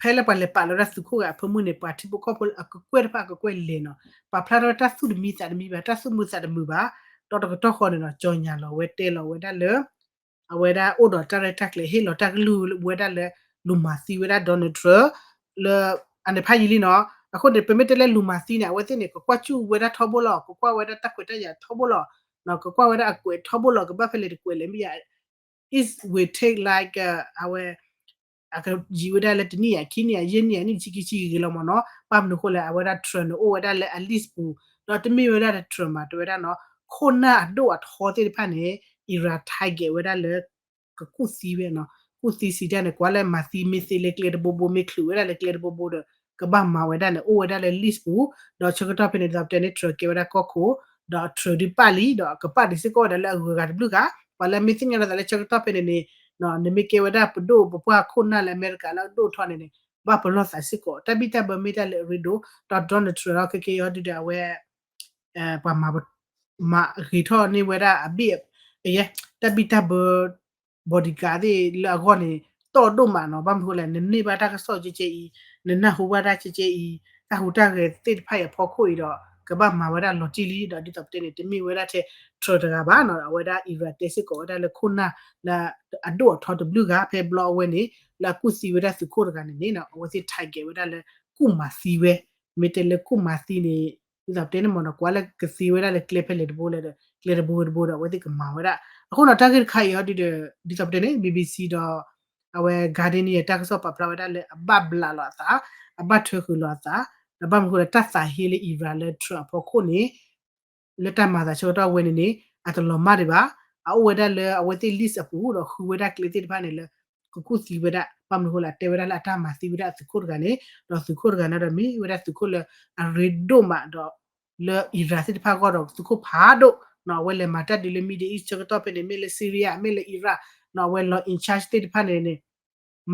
ဖဲလၢပှၤလဲၤပာ်လီၤဝဲဒၣ်သုးခိၣ်ဂၤအဖၢမုၢ်န့ၣ် ပှၤထံဖိကီၢ်ဖိလၢအကကွဲၢ်တဖၣ်အကကွဲၢ်လဲၤနီၤ ပာ်ဖျါထီၣ်ဝဲတၢ်သူၣ်တမံသးတမံဘၣ် တၢ်သူၣ်မုာ်သးတမုာ်ဘၣ် ဒီးတကတီၢ်ဃီန့ၣ်နီၤ ကၠီၤညါလီၤဝဲတဲလီၤဝဲဒၣ်လၢ အဝဲဒၣ်အိၣ်ဒီးတၢ်ရဲၣ်တၢ်ကျဲၤ ဟ့ၣ်လီၤတၢ်ကလုၢ်ဝဲဒၣ်လၢ လူၤမၤသံဝဲဒၣ် Donald Trump လၢ အန့ၣ်ဖးယံာ်လံနီၤ အဃိန့ၣ် ပမ့ၢ်တဲလၢလူၤမၤသံန့ၣ် အဝဲသ့ၣ်န့ၣ် ကကွၢ်စူၣ်ဝဲဒၣ်ထီဘိလီၤ ကကွၢ်ဝဲဒၣ်တၢ်ခွဲးတၢ်ယာ်ထီဘိလီၤ ကကွၢ်ဝဲဒၣ်အကွဲးထီဘိလီၤ ကဘၣ်ဖဲလဲၣ်တကွဲးလဲၣ်မ့ၢ်ယါ it will take like အဝဲ အကယံာ်ဝဲဒၣ်လၢတနံၣ်ယါ ခံနံၣ်ယါ ယဲၢ်နံၣ်ယါ နံၣ်ဆံခံဆံဂ့ၤဂ့ၤလီၤမ့ၢ်နီၤ ဘၣ်မနုၤအဃိလဲၣ် အဝဲဒၣ် Trump န့ၣ် အိၣ်ဝဲဒၣ်လၢအ list ပူၤ ဒီးတမ့ၢ်ဝဲဒၣ် Trump ဘၣ် တဲဝဲဒၣ်နီၤ ခိၣ်နၢ်အဒိၣ်အထီသ့ၣ်တဖၣ်န့ၣ် Iran target ဝဲဒၣ်လၢ ကကူၣ်သံဝဲနီၤ ကူၣ်သံစံးတၢ်န့ၣ် ကွၢ်လၢမၤသံမ့ၢ်သ့လၢကျဲတဘိဘိ မ့ၢ်ချုးဝဲဒၣ်လၢကျဲတဘိဘိဒီး ကဘၣ်မၤဝဲဒၣ်န့ၣ် အိၣ်ဝဲဒၣ်လၢ list ပူၤ ဒီးဆၢကတီၢ်ဖဲန့ၣ် ဒ်သိးပတဲန့ၣ် Trump ကဲဝဲဒၣ်ကီၢ်ခိၣ် ဒီး Trump ဒုးပာ်လံ ဒီးကပာ်ဒံးစ့ၢ်ကီးဝဲဒၣ်လၢအဂုၤအဂၤတဘျုးဂၤ ပှၤလၢမ့ၢ်သ့ၣ်ညါလီၤသးလၢဆၢကတီၢ်ဖဲန့ၣ်န့ၣ် နမ့ၢ်ကဲဝဲဒၣ်ပဒိၣ်ပပှၢ်ခိၣ်နၢ်လၢအမဲရကၤလၢအဒိၣ်ထီန့ၣ်န့ၣ် ဘၣ်ပလီၢ်သးစ့ၢ်ကီး တၢ်ဘံၣ်တၢ်ဘၢမ့ၢ်တၢ်လၢအရ့ဒိၣ် ဒီး Donald Trump လီၤခဲကဲအံၤဒုဒီးအဝဲ ပှၤမၤ မၤဂ့ၤထီၣ်န့ၢ်ဝဲဒၣ်အဘ့ၣ် အယဲ တၢ်ဘံၣ်တၢ်ဘၢ bodyguard သ့ၣ်လၢအဂီၢ်န့ၣ် တီၢ်ဒိၣ်မးနီၤ ဘၣ်မနုၤဃိလဲၣ် နန့ၢ်ဘၣ်တၢ်ကစီၣ်ကဲကဲအံၤ နနၢ်ဟူဘၣ်တၢ်ကဲကဲအံၤ တၢ်ဟူးတၢ်ဂဲၤသ့ၣ်တဖၣ်အံၤအဖီခိၣ်အံၤဒီး ကဘၣ်မၤဝဲဒၣ်လီၤတံၢ်လံ ဒီးဒ်သိးပတဲန့ၣ် တမ့ၢ်ဝဲဒၣ်ထဲ Trump တဂၤဘၣ်နီၤ အဝဲဒၣ် Iran တဲစ့ၢ်ကီးဝဲဒၣ်လၢခိၣ်နၢ်လၢ အဒိၣ်အထီတဘျုးဂၤ ဖဲဘျီအဝဲန့ၣ် လၢအကူၣ်သံဝဲဒၣ်သုးခိၣ်တဂၤန့ၣ်န့ၣ်နီၤ အဝဲသ့ၣ် target ဝဲဒၣ်လၢ ကူၣ်မၤသံဝဲ မ့ၢ်တဲလၢကူၣ်မၤသံန့ၣ် ဒ်သိးပတဲန့ၣ်မ့ၢ်နီၤ ကွၢ်လၢကသံဝဲဒၣ်လၢကျဲဖဲလဲၣ်တဘိလဲၣ်ဒီး ကျဲတဘိတဘိဒီး အဝဲသ့ၣ်ကမၤဝဲဒၣ် အဃိနီၤ တၢ်ဂ့ၢ်တခါအံၤဟီဒုဒီး ဒ်သိးပတဲန့ၣ် BBC ဒီး အဝဲ Guardian တၢ်ကစီၣ်ပာ်ဖျါဝဲဒၣ်လၢအဘၣ်ဘျးလီၤအသး အဘၣ်ထွဲဃုာ်လီၤအသး ဒီးဘၣ်မနုၤဃိလၢတၢ်သးဟ့လၢ Iran လၢ Trump အဖီခိၣ်န့ၣ် လၢတၢ်မၤသးဆၢကတီၢ်ဝဲန့ၣ်န့ၣ် အတလီၤမၢ်ဒံးဘၣ် အအိၣ်ဝဲဒၣ်လၢအဝဲသ့ၣ် list အပူၤ ဒီးဃုဝဲဒၣ်ကျဲသ့ၣ်တဖၣ်န့ၣ်လၢ ကကူၣ်သံဝဲဒၣ် ဘၣ်မနုၤဃိလၢအတဲဝဲဒၣ်လၢအတၢ်မၤသံဝဲဒၣ်အသုးခိၣ်တဂၤန့ၣ် ဒီးသုးခိၣ်တဂၤန့ၣ်ဒီးမ့ၢ်ဝဲဒၣ်သုးခိၣ်လၢအရ့ဒိၣ်မးဒီး လၢ Iran သ့ၣ်တဖၣ်အဂီၢ်ဒီး သုးခိၣ်ဖးဒိၣ်နီၤ အဝဲလဲၤမၤတၢ်ဒုးလၢ Middle East ဆၢကတီၢ်ဖဲန့ၣ် မ့ၢ်လၢ Syria မ့ၢ်လၢ Iraq နီၤ အဝဲလီၤ in charge သ့ၣ်တဖၣ်န့ၣ်န့ၣ်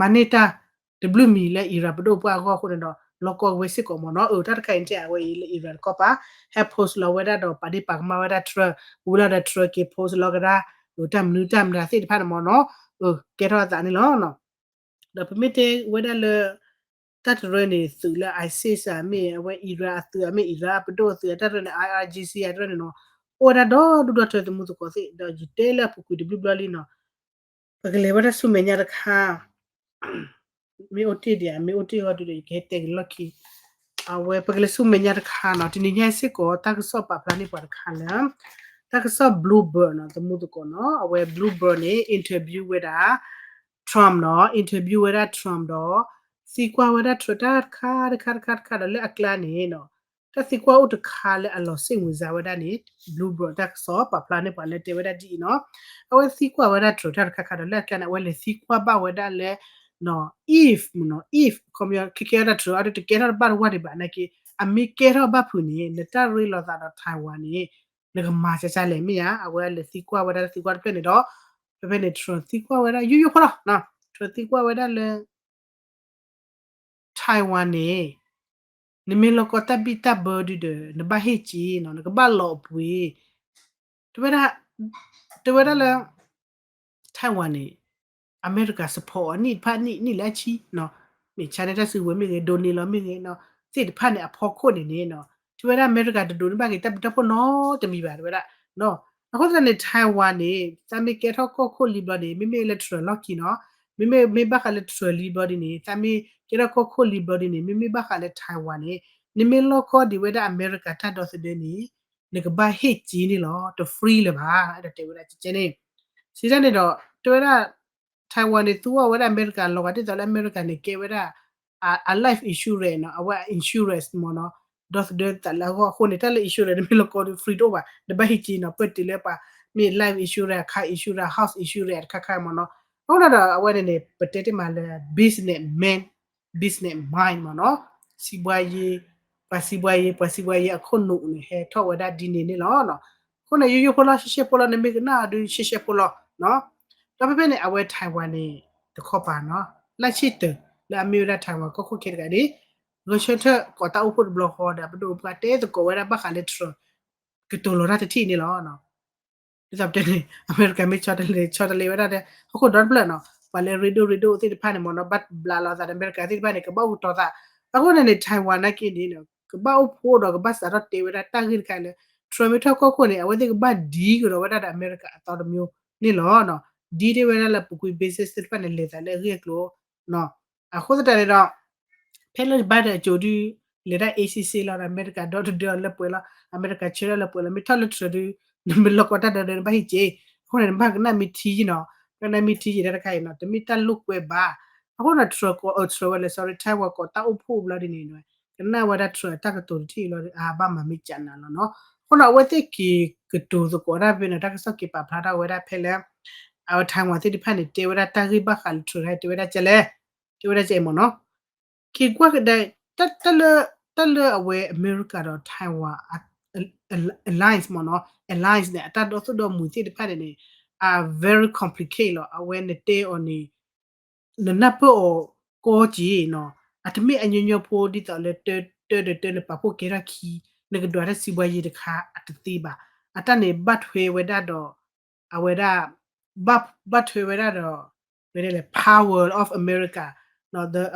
မၤန့ၢ်တၢ်တဘျုးမံၤလၢ Iran ပဒိၣ်ပှၢ်အဂီၢ်အဃိန့ၣ်ဒီး လီၢ်ကီၢ်ဝဲစ့ၢ်ကီးမ့ၢ်နီၤ အတၢ်တခါအံၤတဲအဝဲအံၤလၢ Iran တကီၢ်ပၤ ဟဲ post လီၤဝဲဒၣ်ဒီးပာ်ဒ့ၣ်ပာ်ကမၣ်ဝဲဒၣ် Trump ဝံၤလီၤဒီး Trump က့ၤ post လီၤကဒါ တၢ်မနုၤတၢ်မတၤသ့ၣ်တဖၣ်န့ၣ်မ့ၢ်နီၤ ကဲထီၣ်အသးန့ၣ်လီၤ. ဒီးပမ့ၢ်တဲဝဲဒၣ်လၢ တၢ်တရၢန့ၣ် သုးလၢ ISIS ဧါ မ့ၢ်အဝဲ Iran အသုးဧါ မ့ၢ် Iraq အပဒိၣ်အသုး တၢ်တရၢန့ၣ် IRGC အတရၢန့ၣ်နီၤ အိၣ်ဝဲဒၣ်ဒီဒူၣ်ဒီထၢသမူသကိးသ့ၣ် ဒီးယတဲလၢအပူၤကွံာ်တဘျုးဘျီလံနီၤ, ပကလဲၤဝဲဒၣ်ဆူမဲာ်ညါတခါ မ့ၢ်အိၣ်တ့ၢ်ဒံးဧါ, မ့ၢ်အိၣ်တ့ၢ်အီၤဒုးဒီး ယကဟဲတဲက့ၤလီၢ်ခံ, အဝဲပကလဲၤဆူမဲာ်ညါတခါနီၤ, တနံၤညါစ့ၢ်ကီး တၢ်ကစီၣ်ပာ်ဖျါန့ၢ်ပှၤတခါလၢ တၢ်ကစီၣ် Bloomberg နီၤ, သမူသကိးနီၤ, အဝဲ Bloomberg န့ၣ် interview ဝဲဒၣ် Trump နီၤ, interview ဝဲဒၣ် Trump ဒီး သံကွၢ်ဝဲဒၣ် Trump တၢ်တခါတခါတခါတခါဒီးလၢအကျါန့ၣ်နီၤ, တၢ်သံကွၢ်အိၣ်တခါလၢအလီၤစ့ၣ်မုာ်စါဝဲဒၣ်န့ၣ် Bloomberg တၢ်ကစီၣ်ပာ်ဖျါန့ၢ်ပှၤလၢတဲဝဲဒၣ်ဒ်အံၤနီၤ, အဝဲသံကွၢ်ဝဲဒၣ် Trump တၢ်တခါခါဒီးလၢအကျါန့ၣ် အဝဲလဲၤသံကွၢ်ဘၣ်ဝဲဒၣ်လၢ နီၤ if မ့ၢ်နီၤ if ခီပညီ ခဲကဲဝဲဒၣ် Trump အဒုးတကဲထီၣ်တဘၣ်တဝၢ်ဒံးဘၣ်နာ်က့, အမ့ၢ်ကဲထီၣ်ဘၣ်ဖုးန့ၣ် နတၢ်ရ့လိာ်သးဒီး Taiwan န့ၣ် နကမၤစၢ်စၢ်လဲၣ်မ့ၢ်ဧါ, အဝဲလဲၤသံကွၢ်ဝဲဒၣ်တၢ်သံကွၢ်တဖျၢၣ်န့ၣ်ဒီး ဖဲဖဲန့ၣ် Trump သံကွၢ်ဝဲဒၣ် ယူးယူးဖိလီၤ, Trump သံကွၢ်ဝဲဒၣ်လၢ Taiwan န့ၣ် နမ့ၢ်လီၢ်ကီတၢ်ဘံၣ်တၢ်ဘၢဒုးဒီး နဘၣ်ဟ့ၣ်က့ၤနီၤ, နကဘၣ်လီၤအပှ့ၤ, တဲဝဲဒၣ်, တဲဝဲဒၣ်လၢ Taiwan န့ၣ် အမဲရကၤ support အနံၣ်တဖၣ်နံၣ်နံၣ်လၢအဆံနီၤ, မ့ၢ် China တၢ်စုကဝဲၤမ့ၢ်ဂ့ၤ, ဒိးန့ၢ်လီၤမ့ၢ်ဂ့ၤနီၤ, သ့ၣ်တဖၣ်န့ၣ်အဖီခိၣ်န့ၣ်န့ၣ်နီၤ, တဲဝဲဒၣ်အမဲရကၤတဒိးန့ၢ်ဘၣ်က့ၤတၢ်ဘံၣ်တၢ်ဘၢနီတမံၤဘၣ် တဲဝဲဒၣ်, အဃိသတးန့ၣ် Taiwan န့ၣ် သးမ့ၢ်ကဲထီၣ်ကီၢ်ခိၣ်လံဘျီန့ၣ် မ့မ့ၢ်လၢ Trump လီၢ်ခံနီၤ, မ့မ့ၢ်မ့ၢ်ဘၣ်ဃးလၢ Trump လံဘျီဒ်န့ၣ် သးမ့ၢ်ကဲထီၣ်ကီၢ်ခိၣ်လံဘျီဒ်န့ၣ် မ့မ့ၢ်ဘၣ်ဃးလၢ Taiwan န့ၣ် နမ့ၢ်လီၢ်ကီဒံးဝဲဒၣ်အမဲရကၤတၢ်ဒီသဒၢန့ၣ် နကဘၣ်ဟ့ၣ်က့ၤန့ၣ်လီၤ, တ free လၢၤဘၣ် အဲၣ်ဒိးတဲဝဲဒၣ်ကဲန့ၣ်, စံးတၢ်န့ၣ်ဒီး တဲဝဲဒၣ် Taiwan န့ၣ် သူအီၤဝဲဒၣ်အမဲရကၤလီၤဂာ်ဒ်သိးလၢအမဲရကၤန့ၣ် ကဲဝဲဒၣ် အ life insurance နီၤ, အဝဲ insurance မ့ၢ်နီၤ, ဒီသဒၢသးလၢအဂီၢ်အဃိန့ၣ် တၢ်လၢ insurance နမ့ၢ်လီၢ်ကီဒီး free တအိၣ်ဘၣ်, နဘၣ်ဟ့ၣ်က့ၤနီၤ, ပၢၢ်တုၤလၢပှၤမ့ၢ် life insurance, car insurance, house insurance တခါခါမ့ၢ်နီၤ, အဃိန့ၣ်ဒီးအဝဲန့ၣ်န့ၣ် ပတဲတ့ၢ်မးလၢ business man, business mind မ့ၢ်နီၤ, စံးဘှါယ့, ပှၤစံးဘှါယ့, ပှၤစံးဘှါယ့အခိၣ်နူာ်န့ၣ် ဟဲထီၣ်ဝဲဒၣ်ဒ်န့ၣ်န့ၣ်လီၤ. အဃိန့ၣ် ယိယိဖိလီၤ ရှဲရှဲဖိလီၤ, နမ့ၢ်ကနၣ်အီၤဒုး ရှဲရှဲဖိလီၤနီၤ, ဒီးဖဲဖဲန့ၣ် အဝဲ Taiwan န့ၣ် တခီပၤနီၤ, လၢဆ့ၣ်တၢၢ် လၢအမ့ၢ်ဝဲဒၣ် Taiwan ကီၢ်ခိၣ်ခဲတဂၤန့ၣ် ဂဲၤဆၢထၢၣ်ကိးတၢ်အိၣ်ဖှိၣ်တဘျီဃီဒီး ပဒိၣ်ပှၤတဲသကိးဝဲဒၣ်ဘၣ်ဃးလၢ Trump ကတိၤလီၤတၢ်တထံၣ်န့ၣ်လီၤ. ဒ်သိးပတဲန့ၣ် အမဲရကၤမ့ၢ်ဆီတလဲ ဆီတလဲဝဲဒၣ်ဒီး ဟီၣ်ခိၣ်ဒီတဖျၢၣ်နီၤ, ပှၤလၢရ့ဒိၣ်ရ့ဒိၣ်သ့ၣ်တဖၣ်န့ၣ်မ့ၢ်နီၤ ဘၣ်ဘျးလီၤသးဒီးအမဲရကၤသ့ၣ်တဖၣ်န့ၣ် ကဘၣ်အိၣ်ကတီၤသး, အဃိန့ၣ်န့ၣ် Taiwan နာ်က့န့ၣ် ကဘၣ်အိၣ်ဖှိၣ်ဒီးကဘၣ်စးထီၣ်တဲဝဲဒၣ်တၢ်ဂ့ၢ်တခါလၢ Trump မ့ၢ်ထီၣ်ကီၢ်ခိၣ်န့ၣ် အဝဲသ့ၣ်ကဘၣ် deal ကဒီးဝဲဒၣ်ဒီးအမဲရကၤအသီတမျိုးန့ၣ်လီၤ. deal တ့ၢ်ဝဲဒၣ်လၢပူၤကွံာ် basis သ့ၣ်တဖၣ်န့ၣ် လဲၤသးလၢအဂ့ၢ်အကျိၤ အဃိသတးန့ၣ်ဒီး ဖဲလၢ Biden အစိၤဒု လဲၤဒၣ် A C C လီၤဒီး အမဲရကၤဒီတဒၢအီၤလၢပှဲၤလီၤ, အမဲရကၤဆှၢဒၣ်လၢပှဲၤလီၤ, မ့ၢ်ထီၣ်လၢ Trump ဒု နမ့ၢ်လီၢ်ကီတၢ်ဒီဒီးနဘၣ်ဟ့ၣ်က့ၤ, အဃိန့ၣ် နဘၣ်ကနၣ်မ့ၢ်ထံယံၤနီၤ, ကနၣ်မ့ၢ်ထံယံၤတၢ်တခါအံၤနီၤ တမ့ၢ်တၢ်လိာ်ကွဲဘၣ်. အဃိန့ၣ် Trump ကိး Trump ဝဲလဲၣ် sorry Taiwan ကိးတၢ်အိၣ်ဖှိၣ်ဘျီဒ်န့ၣ် ကနၣ်ဝဲဒၣ် Trump တၢ်ကတိၤတထံၣ်လီၤ အဘၣ်မၤမ့ၢ်ကနၤလီၤနီၤ. အဃိန့ၣ် အဝဲသ့ၣ်က့ၤကတိၤသကိးတၢ်ဖဲန့ၣ် တၢ်ကစီၣ်က့ၤပာ်ဖျါထီၣ်ဝဲဒၣ်ဖဲလၢ အဝဲ Taiwan သ့ၣ်တဖၣ်န့ၣ် တဲဝဲဒၣ်တၢ်ဂ့ၢ်ဘၣ်ဃးလၢ Trump တဲဝဲဒၣ်ကဲလဲၣ်, တဲဝဲဒၣ်ကဲအံၤမ့ၢ်နီၤ က့ၤကွၢ်ကဒါ တၢ်လၢ တၢ်လၢအဝဲအမဲရကၤဒီး Taiwan alliance မ့ၢ်နီၤ alliance န့ၣ် အတၢ်ဒီသူၣ်ဒီမုာ်သ့ၣ်တဖၣ်န့ၣ်န့ၣ် အ very complicated လီၤ. အဝဲနတဲအီၤန့ၣ် နနၢ်ပၢၢ်အီၤကီက့ၤနီၤ အတမ့ၢ်အညီညီဖိဒ်သိးလၢတၢ်တၢ်တၢ်နပာ်ဖှိၣ်ကဲထီၣ်ခံ နကဒွးတၢ်စံးဘှါယံၤတခါအတသ့ဘၣ်. အတၢ်န့ၣ်ဘၣ်ထွဲဝဲဒၣ်ဒီး အဝဲဒၣ် ဘၣ်ထွဲဝဲဒၣ်ဒီး ဝဲဒၣ်လဲၣ် power of America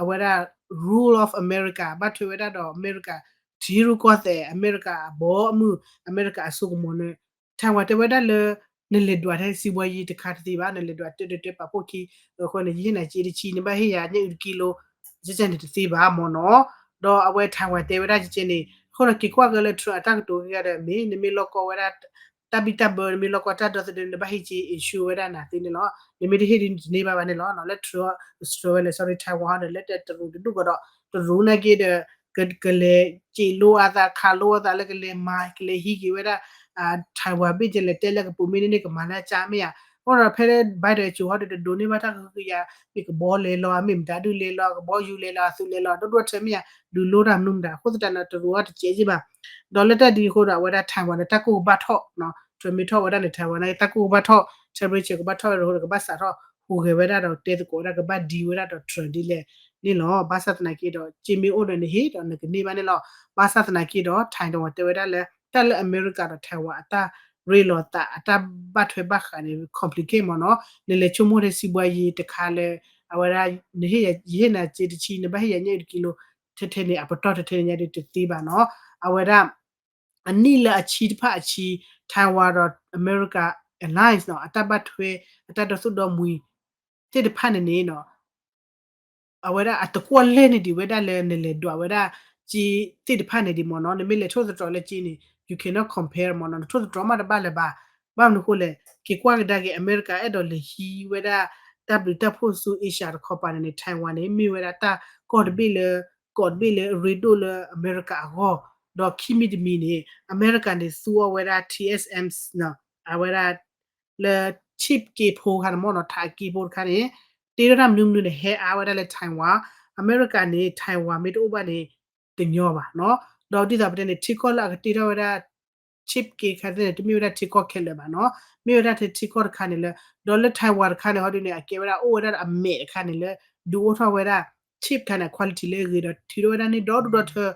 အဝဲဒၣ် rule of America ဘၣ်ထွဲဝဲဒၣ်ဒီး အမဲရကၤ ထံရူၢ်ကီၢ်သဲး အမဲရကၤအဘီအမုၢ် အမဲရကၤအစိကမီၤန့ၣ် Taiwan တဲဝဲဒၣ်လၢ နလဲၤဒွးထဲစံးဘှါယံၤတခါတသ့ဘၣ် နလဲၤဒွးတၢ်တၢ်တၢ်ပာ်ဖှိၣ်ခံ အဃိန့ၣ် ယဟ့ၣ်နၤစ့တဆံ နဘၣ်ဟ့ၣ်ယၤညၣ်အုၣ်တကံလိ ကဲန့ၣ်တသ့ဘၣ်မ့ၢ်နီၤ. ဒီးအဝဲ Taiwan တဲဝဲဒၣ်ကဲန့ၣ် အဃိန့ၣ် က့ၤကွၢ်က့ၤလၢ Trump အတၢ်ကတိၤက့ၤဒီး မ့ၢ်နမ့ၢ်လီၢ်ကီဝဲဒၣ် တၢ်ဘံၣ်တၢ်ဘၢ နမ့ၢ်လီၢ်ကီတၢ်ဒီသဒၢ နဘၣ်ဟ့ၣ်က့ၤ insure ဝဲဒၣ်နၤသ့န့ၣ်လီၤ. နမ့ၢ်တဟ့ၣ်ဒ်န့ၣ်တန့ၢ်ဘၣ်ဘၣ်န့ၣ်လီၤ. လၢ Trump အ Trump ဝဲလဲၣ် sorry Taiwan ဒီး လၢတရူးတဒူၣ်ကီးဒီး တရူးနာ်က့ဒီး ကလဲၤစ့းလိအသး ခးလိအသးလၢကလဲၤမၤ ကလဲၤဟံးက့ၤဝဲဒၣ် Taiwan ဘ့ၣ်ကလဲၤတဲလၢကပူၤမ့ၢ်န့ၣ်န့ၣ် ကမၤလၢအကါမ့ၢ်ဧါ. အဃိဒီးဖဲလၢ Biden အစိၤဟီဒီး တဒိးန့ၢ်ဘၣ်တၢ်ကဟုကယာ် မ့ၢ်ကဘီလဲၤလီၤ မ့ၢ်မတၤဒုလဲၤလီၤ ကဘီယူၤလဲၤလီၤ အသုးလဲၤလီၤ ဒိၣ်ဒိၣ်ထၢမ့ၢ်ဧါ ဒုးလိတၢ်မနုၤမတၤ အဃိသတးန့ၣ် တရူးအီၤတကဲးက့ဘၣ်. ဒီးလၢတၢ်ဒ်အဃိဒီး အဝဲဒၣ် Taiwan န့ၣ် တၢ်ကိၢ်ကဘၣ်ထီၣ် Trump မ့ၢ်ထီၣ်ဝဲဒၣ်န့ၣ် Taiwan န့ၣ် တၢ်ကိၢ်ကဘၣ်ထီၣ် temperature ကဘၣ်ထီၣ်ဝဲဒၣ်ဒီး ကဘၣ်စးထီၣ်ဟူးဂဲၤဝဲဒၣ်ဒီး တဲသကိးဝဲဒၣ် ကဘၣ်ဒံဝဲဒၣ်ဒီး Trump ဒ်လဲၣ်န့ၣ်လီၤ. ဘၣ်ဆၣ်သနာ်က့ဒီး စ့မ့ၢ်အိၣ်ဒီးနဟ့ၣ်ဒီးနကန့ၢ်ဘၣ်န့ၣ်လီၤ. ဘၣ်ဆၣ်သနာ်က့ဒီး Taiwan တဲဝဲဒၣ်လၢ တၢ်လၢအမဲရကၤဒီး Taiwan အတၢ်ရ့လိာ်သး အတၢ်ဘၣ်ထွဲဘၣ်ဃးန့ၣ် complicated မ့ၢ်နီၤ နလဲၤဆိကမိၣ်ထဲစံးဘှါယံၤတခါလၢ အဝဲဒၣ် နဟ့ၣ်ယၤ ယဟ့ၣ်နၤစ့တဆံ နဘၣ်ဟ့ၣ်ယၤညၣ်အုၣ်တကံလိ ထဲထဲန့ၣ် အပတီၢ်ထဲထဲန့ၣ်ညါဒ်တသ့ဘၣ်နီၤ အဝဲဒၣ် အနံၣ်လၢအဆံတဖၣ်အဆံ Taiwan ဒီးအမဲရကၤ alliance နီၤ အတၢ်ဘၣ်ထွဲ အတၢ်ဒီသူၣ်ဒီမှံၤ သ့ၣ်တဖၣ်န့ၣ်န့ၣ်နီၤ အဝဲဒၣ်အတကွၢ်လဲၢ်န့ၢ်ဒံးဝဲဒၣ်လၢနလဲၤဒွးဝဲဒၣ် က့သ့ၣ်တဖၣ်န့ၣ်ဒံးမ့ၢ်နီၤ နမ့ၢ်လဲၤထိၣ်သတြီၤလၢက့န့ၣ် you cannot compare မ့ၢ်နီၤ နထိၣ်သတြီၤမးတဘၣ်လၢၤဘၣ်. ဘၣ်မနုၤအဃိလဲၣ် က့ၤကွၢ်ကဒါက့ၤ အမဲရကၤအဲၣ်ဒိးလဲၤဟံးဝဲဒၣ် တၢ်ဘျုးတၢ်ဖှိၣ်ဆူ Asia တခီပၤန့ၣ်န့ၣ် Taiwan န့ၣ် မ့ၢ်ဝဲဒၣ်တၢ်ကီၢ်တဘ့ၣ်လၢ ကီးတဘ့ၣ်လၢအရ့ဒိၣ်လၢအမဲရကၤအဂီၢ်, ဒီးခံမံၤတမံၤန့ၣ် အမဲရကၤန့ၣ်သူအီၤဝဲဒၣ် T S M C အဝဲဒၣ် လၢ chip က့ဖိတခါန့ၣ်မ့ၢ်နီၤ ထးက့ဖိတခါန့ၣ် တ့ထီၣ်တၢ်မနုၤမနုၤန့ၣ် ဟဲအါဝဲဒၣ်လၢ Taiwan, အမဲရကၤန့ၣ် Taiwan မ့ၢ်တအိၣ်ဘၣ်န့ၣ် တညီဘၣ်နီၤ. ဒီးဒ်သိးပတဲန့ၣ် ထံကီၢ်လၢအကတ့ထီၣ်ဝဲဒၣ် chip က့တခါန့ၣ် တမ့ၢ်ဝဲဒၣ်ထံကီၢ်ခဲလၢာ်ဘၣ်နီၤ, မ့ၢ်ဝဲဒၣ်ထဲထံကီၢ်တခါန့ၣ်လၢ ဒီးလၢ Taiwan တခါန့ၣ် ဟီဒုန့ၣ် အကဲဝဲဒၣ်အိၣ်ဝဲဒၣ်ဒီးအမဲာ်တခါန့ၣ်လၢ ဒုးအိၣ်ထီၣ်ဝဲဒၣ် chip တခါန့ၣ် quality လၢအဂ့ၤဒီးထုးထီၣ်ဝဲဒၣ်န့ၣ်ဒီဒူၣ်ဒီထၢ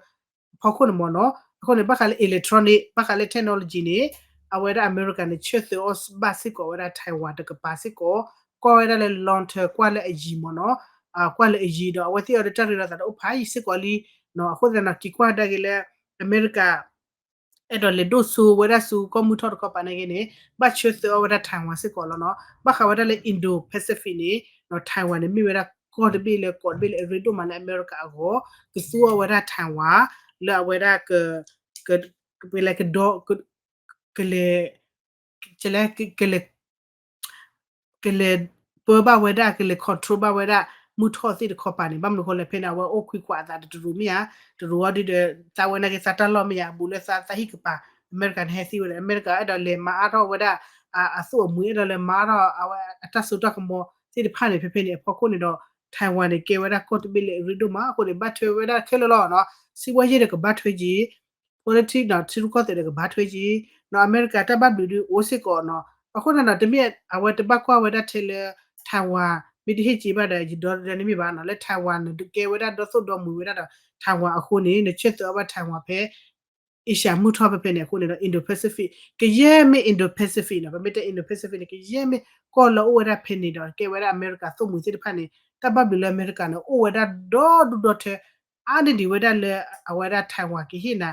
အဖီခိၣ်န့ၣ်မ့ၢ်နီၤ. အဃိန့ၣ် ဘၣ်ဃးလၢ electronic ဘၣ်ဃးလၢ technology န့ၣ် အဝဲဒၣ်အမဲရကၤန့ၣ် ဆၢသၢအီၣ်ဘၣ်စ့ၢ်ကီးဝဲဒၣ် Taiwan တကပၤစ့ၢ်ကီး, ကွၢ်ဝဲဒၣ်လၢ long term ကွၢ်လၢအယံၤမ့ၢ်နီၤ, ကွၢ်လၢအယံၤဒီး အဝဲသ့ၣ်အီၤဒီးတၢ်ရ့လိာ်သးဒီးအိၣ်ဖးယံၤစ့ၢ်ကီးလံ. အဃိသတးန့ၣ် က့ၤကွၢ်ကဒါက့ၤလၢ အမဲရကၤ အဲၣ်ဒိးလဲၤဒိၣ်စိဝဲဒၣ်ဆူကီၢ်မုၢ်ထီၣ်တခီပၤန့ၣ်ဂ့ၤန့ၣ် ဘၣ်ဆၢသၢအီၣ်ဝဲဒၣ် Taiwan စ့ၢ်ကီးလီၤနီၤ. ဘၣ်ဃးဝဲဒၣ်လၢ Indo-Pacific န့ၣ် Taiwan န့ၣ် မ့ၢ်ဝဲဒၣ်ကီၢ်တဘ့ၣ်လၢကီးတဘ့ၣ်လၢအရ့ဒိၣ်မးလၢအမဲရကၤအဂီၢ်, ကသူအီၤဝဲဒၣ် Taiwan လၢအဝဲဒၣ် က ကလဲၤ ကလဲၤ ကလဲၤ ကလဲၤ ပၢဘၣ်ဝဲဒၣ် ကလဲၤ control ဘၣ်ဝဲဒၣ် မုၢ်ထီၣ်သ့ၣ်တခီပၤန့ၣ် ဘၣ်မနုၤအဃိလဲၣ် ဖဲန့ၣ် အဝဲအိၣ်ခွံခွးအသးဒီး တရူးမ့ၢ်ဧါ, တရူးအီၤဒုဒီး သးဝဲနာ်က့ၤသးတၢ်လီၢ်မ့ၢ်ဧါ, ဘူးလၢသးသးဟံၣ်ကပၤ အမဲရကၤန့ၣ်ဟဲသံဝဲဒီး အမဲရကၤအဲၣ်ဒိးလဲၤမၤအါထီၣ်ဝဲဒၣ် အသူၣ်အမှံၤ အဲၣ်ဒိးလဲၤမၤအါထီၣ် အဝဲအတၢ်စိတၢ်ကမီၤသ့ၣ်တဖၣ်န့ၣ် ဖဲဖဲန့ၣ် အဖီခိၣ်န့ၣ်ဒီး Taiwan န့ၣ် ကဲဝဲဒၣ်ကီၢ်တဘ့ၣ်လၢအရ့ဒိၣ်မး အဃိန့ၣ် ဘၣ်ထွဲဝဲဒၣ်ခဲလၢာ်လီၤနီၤ. စံးဝဲယဲၢ်ဒီးကဘၣ်ထွဲက့ၤ politics နီၤ ထံရူၢ်ကီၢ်သဲးဒီးကဘၣ်ထွဲက့ၤ နီၤ အမဲရကၤတၢ်ဘၣ်ဘျုးဒုအိၣ်စ့ၢ်ကီးနီၤ. အဃိန့ၣ်နီၤ တမ့ၢ်အဝဲတဘၣ်ကွၢ်ဝဲဒၣ်ထဲလၢ Taiwan မ့ၢ်တဟ့ၣ်က့ၤဘၣ်ဒီး ယဒီသဒၢန့ၣ်မ့ၢ်ဘၣ်နီၤ လၢ Taiwan န့ၣ် ကဲဝဲဒၣ်ဒီသိၣ်ဒီမှံၤဝဲဒၣ်ဒီး Taiwan အဃိန့ၣ် နဆၢသၢအီၣ်ဘၣ် Taiwan ဖဲ Asia မုၢ်ထီၣ်ဖဲဖဲန့ၣ်အဃိန့ၣ်ဒီး Indo-Pacific ကယဲၢ်မ့ၢ် Indo-Pacific နီၤ ပမ့ၢ်တဲ Indo-Pacific န့ၣ် ကယဲၢ်မ့ၢ်ကီၢ်လၢအိၣ်ဝဲဒၣ်ဖဲန့ၣ်ဒီး ကဲဝဲဒၣ်အမဲရကၤသိၣ်မှံၤသ့ၣ်တဖၣ်န့ၣ် တၢ်ဘၣ်ဘျုးလၢအမဲရကၤန့ၣ် အိၣ်ဝဲဒၣ်ဒီဒူၣ်ဒီထၢ အါန့ၢ်ဒံးဝဲဒၣ်လၢအဝဲဒၣ် Taiwan ကဟ့ၣ်နၤ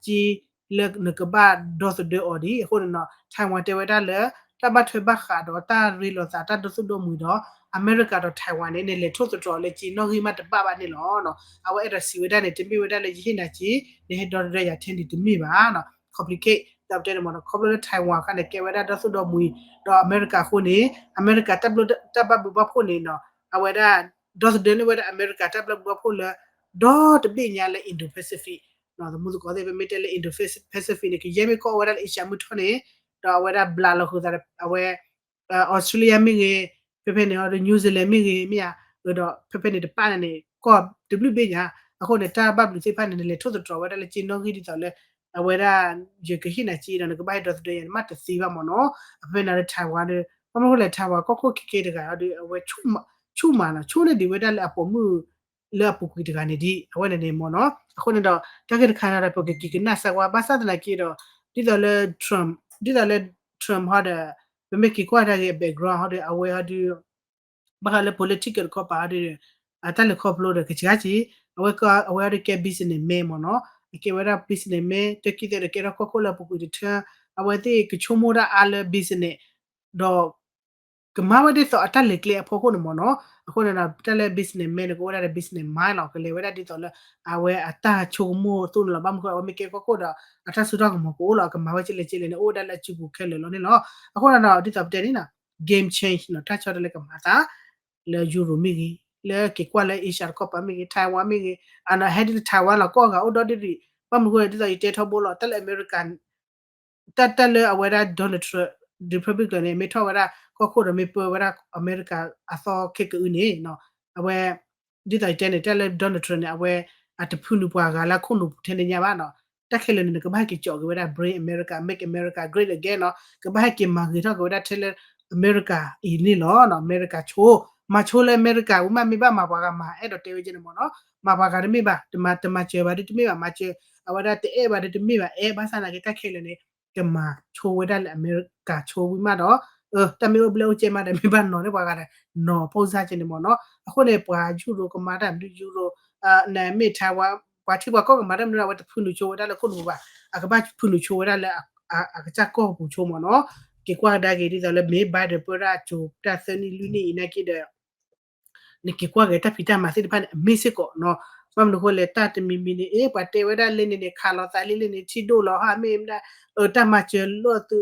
က့လၢနကဘၣ်ဒီသဒၢအီၤဒံး အဃိန့ၣ်နီၤ Taiwan တဲဝဲဒၣ်လၢ တၢ်ဘၣ်ထွဲဘၣ်ဃးဒီးတၢ်ရ့လိာ်သးတၢ်ဒီသိၣ်ဒီမှံၤဒီး အမဲရကၤဒီး Taiwan န့ၣ် နလဲၤထိၣ်သတြီၤလၢက့နီၣ်ဂံၢ်မးတဘၣ်ဘၣ်န့ၣ်လီၤ. အဝဲအဲၣ်ဒိးစံးဝဲဒၣ်န့ၣ် တမ့ၢ်ဝဲဒၣ်လၢယဟ့ၣ်နၤက့ နဟဲဒီသဒၢယၤထဲန့ၣ်တမ့ၢ်ဘၣ်နီၤ complicate ဒီးပတဲန့ၣ်မ့ၢ်နီၤ ခီဖျိလၢ Taiwan အခါန့ၣ် ကဲဝဲဒၣ်ဒီသိၣ်ဒီမှံၤ ဒီးအမဲရကၤအဃိန့ၣ် အမဲရကၤတၢ်ဘျုးတၢ်ဘၣ်ဘျုးဘၣ်ဖှိၣ်န့ၣ်နီၤ အဝဲဒၣ် ဒီသဒၢန့ၢ်ဝဲဒၣ်အမဲရကၤတၢ်ဘျုးဘၣ်ဖှိၣ်လၢ ဒီတဘ့ၣ်ညါလၢ Indo-Pacific သမူသကိးသ့ၣ် ပမ့ၢ်တဲလၢ Indo-Pacific န့ၣ် ကယဲၢ်မ့ၢ်ကီၢ်အိၣ်ဝဲဒၣ်လၢ Asia မုၢ်ထီၣ်န့ၣ် ဒီးအဝဲဒၣ်ဘျးလီၤဃုာ်သးဒီး အဝဲ Australia မ့ၢ်ဂ့ၤ, ဖဲဖဲန့ၣ်ဒီး New Zealand မ့ၢ်ဂ့ၤ မ့ၢ်ဧါ, ဒီးဖဲဖဲန့ၣ်တပာ်န့ၣ်န့ၣ် ကီၢ်တဘျုးဘ့ၣ်ညါ, အဃိန့ၣ် တၢ်ဘၣ်ဘျုးသ့ၣ်တဖၣ်န့ၣ် နလဲၤထိၣ်သတြီၤဝဲဒၣ်လၢက့နီၣ်ဂံၢ်ဒ်သိးလၢ အဝဲဒၣ် ယကဟ့ၣ်နၤက့ဒီး နကဘၣ်ဟဲဒီသဒၢယၤန့ၣ် မ့ၢ်တသ့ဘၣ်မ့ၢ်နီၤ, အဖဲဖဲန့ၣ်ဒီး Taiwan ဒီး ဘၣ်မနုၤဃိလဲၣ် Taiwan ကီၢ်ခိၣ်ခဲခဲတဂၤဒီး အဝဲ ဆူၣ်မးနီၤ ဆူၣ်န့ၢ်ဒံးဝဲဒၣ်လၢအပိာ်မုၣ် လၢအပူၤကွံာ်တဂၤန့ၣ်ဒံး အဝဲန့ၣ်န့ၣ်မ့ၢ်နီၤ, အဃိန့ၣ်ဒီး တၢ်ဂ့ၢ်တခါန့ၣ်ဒီး ပကက့ၤကနၣ်စၢၤဝဲ ဘၣ်ဆၣ်သနာ်က့ဒီး ဒ်သိးလၢ Trump ဒ်သိးလၢ Trump ဟီဒီး ပမ့ၢ်က့ၤကွၢ်တၢ်ဂ့ၢ် background ဟီဒီး အဝဲဟီဒီး ဘၣ်ဃးလၢ political တခီပၤဟီဒီး အတၢ်လဲၤခီဖျိဒီး ကစှၤက့ၤ အဝဲ အဝဲဟီဒီးကဲ businessman မ့ၢ်နီၤ, အကဲဝဲဒၣ် businessman တၢ်ခံသ့ဒီး ကဲထီၣ်ကီၢ်ခိၣ်လၢအပူၤကွံာ်တထၢ အဝဲသ့ၣ်ကဆိကမိၣ်ဒၣ်အါလၢ business ဒီး ကမၤဝဲဒ်သိးအတၢ်လဲၤကျဲအဖီခိၣ်န့ၣ်မ့ၢ်နီၤ, အဃိန့ၣ်ဒီး တၢ်လၢ businessman န့ၣ် ကအိၣ်ဝဲဒၣ်ဒီး business mind လီၤ, ကလဲၤဝဲဒၣ်ဒ်သိးလၢ အဝဲအတၢ်ဆိကမိၣ်သိၣ်န့ၣ်လီၤ, ဘၣ်မနုၤဃိ အဝဲမ့ၢ်ကဲကီၢ်ခိၣ်ဒီး အတၢ်စိတၢ်ကမီၤကအိၣ်လီၤ, အကမၤဝဲကလဲၤကလဲၤန့ၣ် အိၣ်ဝဲဒၣ်လၢအစုပူၤခဲလၢာ်လီၤန့ၣ်လီၤ, အဃိန့ၣ်ဒီး ဒ်သိးပတဲန့ၣ်နီၤ game change နီၤ တၢ်ဆီတလဲကမၤသး လၢ Europe မ့ၢ်ဂ့ၤ, လၢက့ၤကွၢ်လၢ Asia တခီပၤမ့ၢ်ဂ့ၤ, Taiwan မ့ၢ်ဂ့ၤ, အနီၤ ဟဲဒ် Taiwan လီၤ ကီၢ်အဂၤအိၣ်ဒီဒူၣ်ဒံး, ဘၣ်မနုၤဃိ ဒ်သိးယတဲထီဘိလီၤ တၢ်လၢအမဲရကၤ တၢ်တၢ်လၢအဝဲဒၣ် Donald Trump Republican န့ၣ် မ့ၢ်ထီၣ်ဝဲဒၣ်ကီၢ်ခိၣ်ဒီး မ့ၢ်ပၢဝဲဒၣ်အမဲရကၤအသီခဲကအုန့ၣ် အဝဲ ဒ်သိးယတဲန့ၣ် တၢ်လၢ Donald Trump န့ၣ် အဝဲ အတဖုနုာ်ပှၤဂၤလၢအခိၣ်နူာ်ပူၤထဲန့ၣ်ညါဘၣ်နီၤ, တၢ်ခဲလၢာ်န့ၣ် နကဘၣ်ဟဲက့ၤကၠီးက့ၤဝဲဒၣ် Bring America, Make America Great Again နီၤ, ကဘၣ်ဟဲက့ၤမၤဂ့ၤထီၣ်က့ၤဝဲဒၣ်ထဲလၢ အမဲရကၤအံၤန့ၣ်လီၤ, အမဲရကၤဆိ, မၤဆိလၢအမဲရကၤဝံၤမး မ့ၢ်ဘၣ်မၤပှၤဂၤမၤ အဲၣ်ဒိးတဲဝဲကဲန့ၣ်မ့ၢ်နီၤ, မၤပှၤဂၤတမ့ၢ်ဘၣ်, တမၤစၢၤဘၣ်ဒ်တမ့ၢ်ဘၣ်မၤစၢၤ, အဝဲဒၣ်တအဲၣ်ဘၣ်ဒ်တမ့ၢ်ဘၣ်အဲၣ်, ဘၣ်ဆၣ်သနာ်က့ တၢ်ခဲလၢာ်န့ၣ် ကမၤဆိဝဲဒၣ်လၢအမဲရကၤဆိဝံၤမးဒီး တၢ်မ့ၢ်အိၣ်ဘျဲၣ်အိၣ်ကဲမးဒီး မ့ၢ်ဘၣ်နီၤန့ၢ်ပှၤဂၤဒီး နီၤဖိစၢ်ကဲန့ၣ်မ့ၢ်နီၤ, အဃိန့ၣ် ပှၤယူရိကမၤတၢ်မနုၤ ယူရိ နမ့ၢ် Taiwan ပှၤထံပှၤကီၢ်ကမၤတၢ်မနုၤ အဝဲတဖုနုာ်ဆိဝဲဒၣ်လၢခိၣ်နူာ်ပူၤဘၣ်, အကဘၣ်ဖုနုာ်ဆိဝဲဒၣ်လၢ အကစၢ်ကီၢ်ပူၤဆိမ့ၢ်နီၤ, က့ၤကွၢ်ကဒါက့ၤဒ်သိးလၢမ့ၢ် Biden ပၢတၢ်ကၠိၤတၢ်သၢနံၣ်လွံၢ်နံၣ်အံၤနာ်က့ဒီး နက့ၤကွၢ်က့ၤတၢ်ဖံးတၢ်မၤသ့ၣ်တဖၣ်န့ၣ် အမ့ၢ်စ့ၢ်ကီးနီၤ, ဘၣ်မနုၤအဃိလဲၣ် တၢ်တမံၤမံၤန့ၣ် အ့ ပှၤတဲဝဲဒၣ်လၢန့ၣ်န့ၣ် ခးလီၤသးလံလၢန့ၣ် ထံဒိၣ်လီၤဟါ မ့ၢ်မ့ၢ်ဒၣ် အတၢ်မၤစၢၤလိာ်သု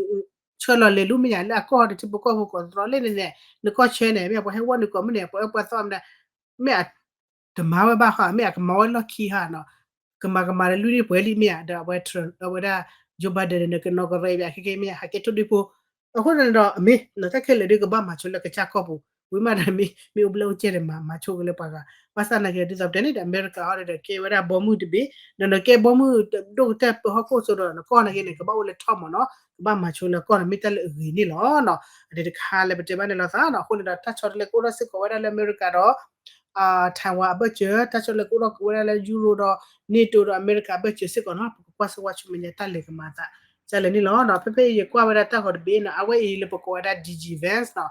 ဆှၢလီၤလဲၤလူမ့ၢ်ယါ လၢအကီၢ်ဒီးထံဖိကီၢ်ဖိကိးသတြီၤလၢန့ၣ်န့ၣ် နကီၢ်ဆၢန့ၣ် မ့ၢ်ပှၤဟဲဝီနုာ်ကိးမုၢ်န့ၣ် ပှၤအၢပှၤသီမ့ၢ်ဒၣ် မ့ၢ်အ တမၤဝဲဘၣ်ဃီ မ့ၢ်အကမၤဝဲလီၢ်ခံဟါနီၤ, ကမၤကမၤလၢလွံၢ်နံၣ်ပှဲၤလံမ့ၢ်ဧါ ဒီးအဝဲ Trump အဝဲဒၣ် Joe Biden န့ၣ် ကနီၢ်ကရဲဘၣ်ခဲကဲမ့ၢ်ဧါ ဟးကဲထိၣ်ဒုဖိ, အဃိန့ၣ်ဒီး အမ့ၢ် တၢ်ခဲလၢာ်ဒ်ကဘၣ်မၤဆိလၢကစၢ်ကီၢ်ပူၤ, ဝံၤမးဒီးမ့ၢ် မ့ၢ်အိၣ်ဘျဲၣ်အိၣ်ကဲဒီးမၤ မၤဆိက့ၤလၢပှၤဂၤ, ဘၣ်ဆၣ်သနာ်က့ဒီး ဒ်သိးပတဲန့ၣ်ဒီး အမဲရကၤဟီဒီး ကဲဝဲဒၣ်ဘီမုၢ်တဘ့ၣ်, ဒီးနကဲဘီမုၢ်ဒိၣ်ကတၢၢ်ပၢဟီၣ်ခိၣ်စိဒီး နကီၢ်နာ်က့န့ၣ် ကဘၣ်အိၣ်လၢထီၣ်မ့ၢ်နီၤ, ကဘၣ်မၤဆိလၢကီၢ်န့ၣ်မ့ၢ်တၢ်လၢအဂ့ၤန့ၣ်လီၤနီၤ, အဒ့တခါလၢပတဲဘၣ်န့ၣ်လီၤသးနီၤ, အဃိန့ၣ်ဒီး တၢ်ဆီတလဲကအိၣ်ထီၣ်စ့ၢ်ကီးဝဲဒၣ်လၢအမဲရကၤဒီး Taiwan အဘၢၣ်စၢၤ, တၢ်ဆီတလဲကအိၣ်ထီၣ်ဝဲဒၣ်လၢ Euro ဒီး NATO ဒီးအမဲရကၤအဘၢၣ်စၢၤစ့ၢ်ကီးနီၤ, ပကကွၢ်စၢၤဝါဆူမဲာ်ညါတၢ်လဲၤကမၤအသး ကလဲၣ်န့ၣ်လီၤနီၤ, ဖဲဖဲအံၤယကွၢ်ဝဲဒၣ်တၢ်ဂီၤတဘ့ၣ်နီၤ, အဝဲအံၤလၢပကိးဝဲဒၣ် D J Vance နီၤ,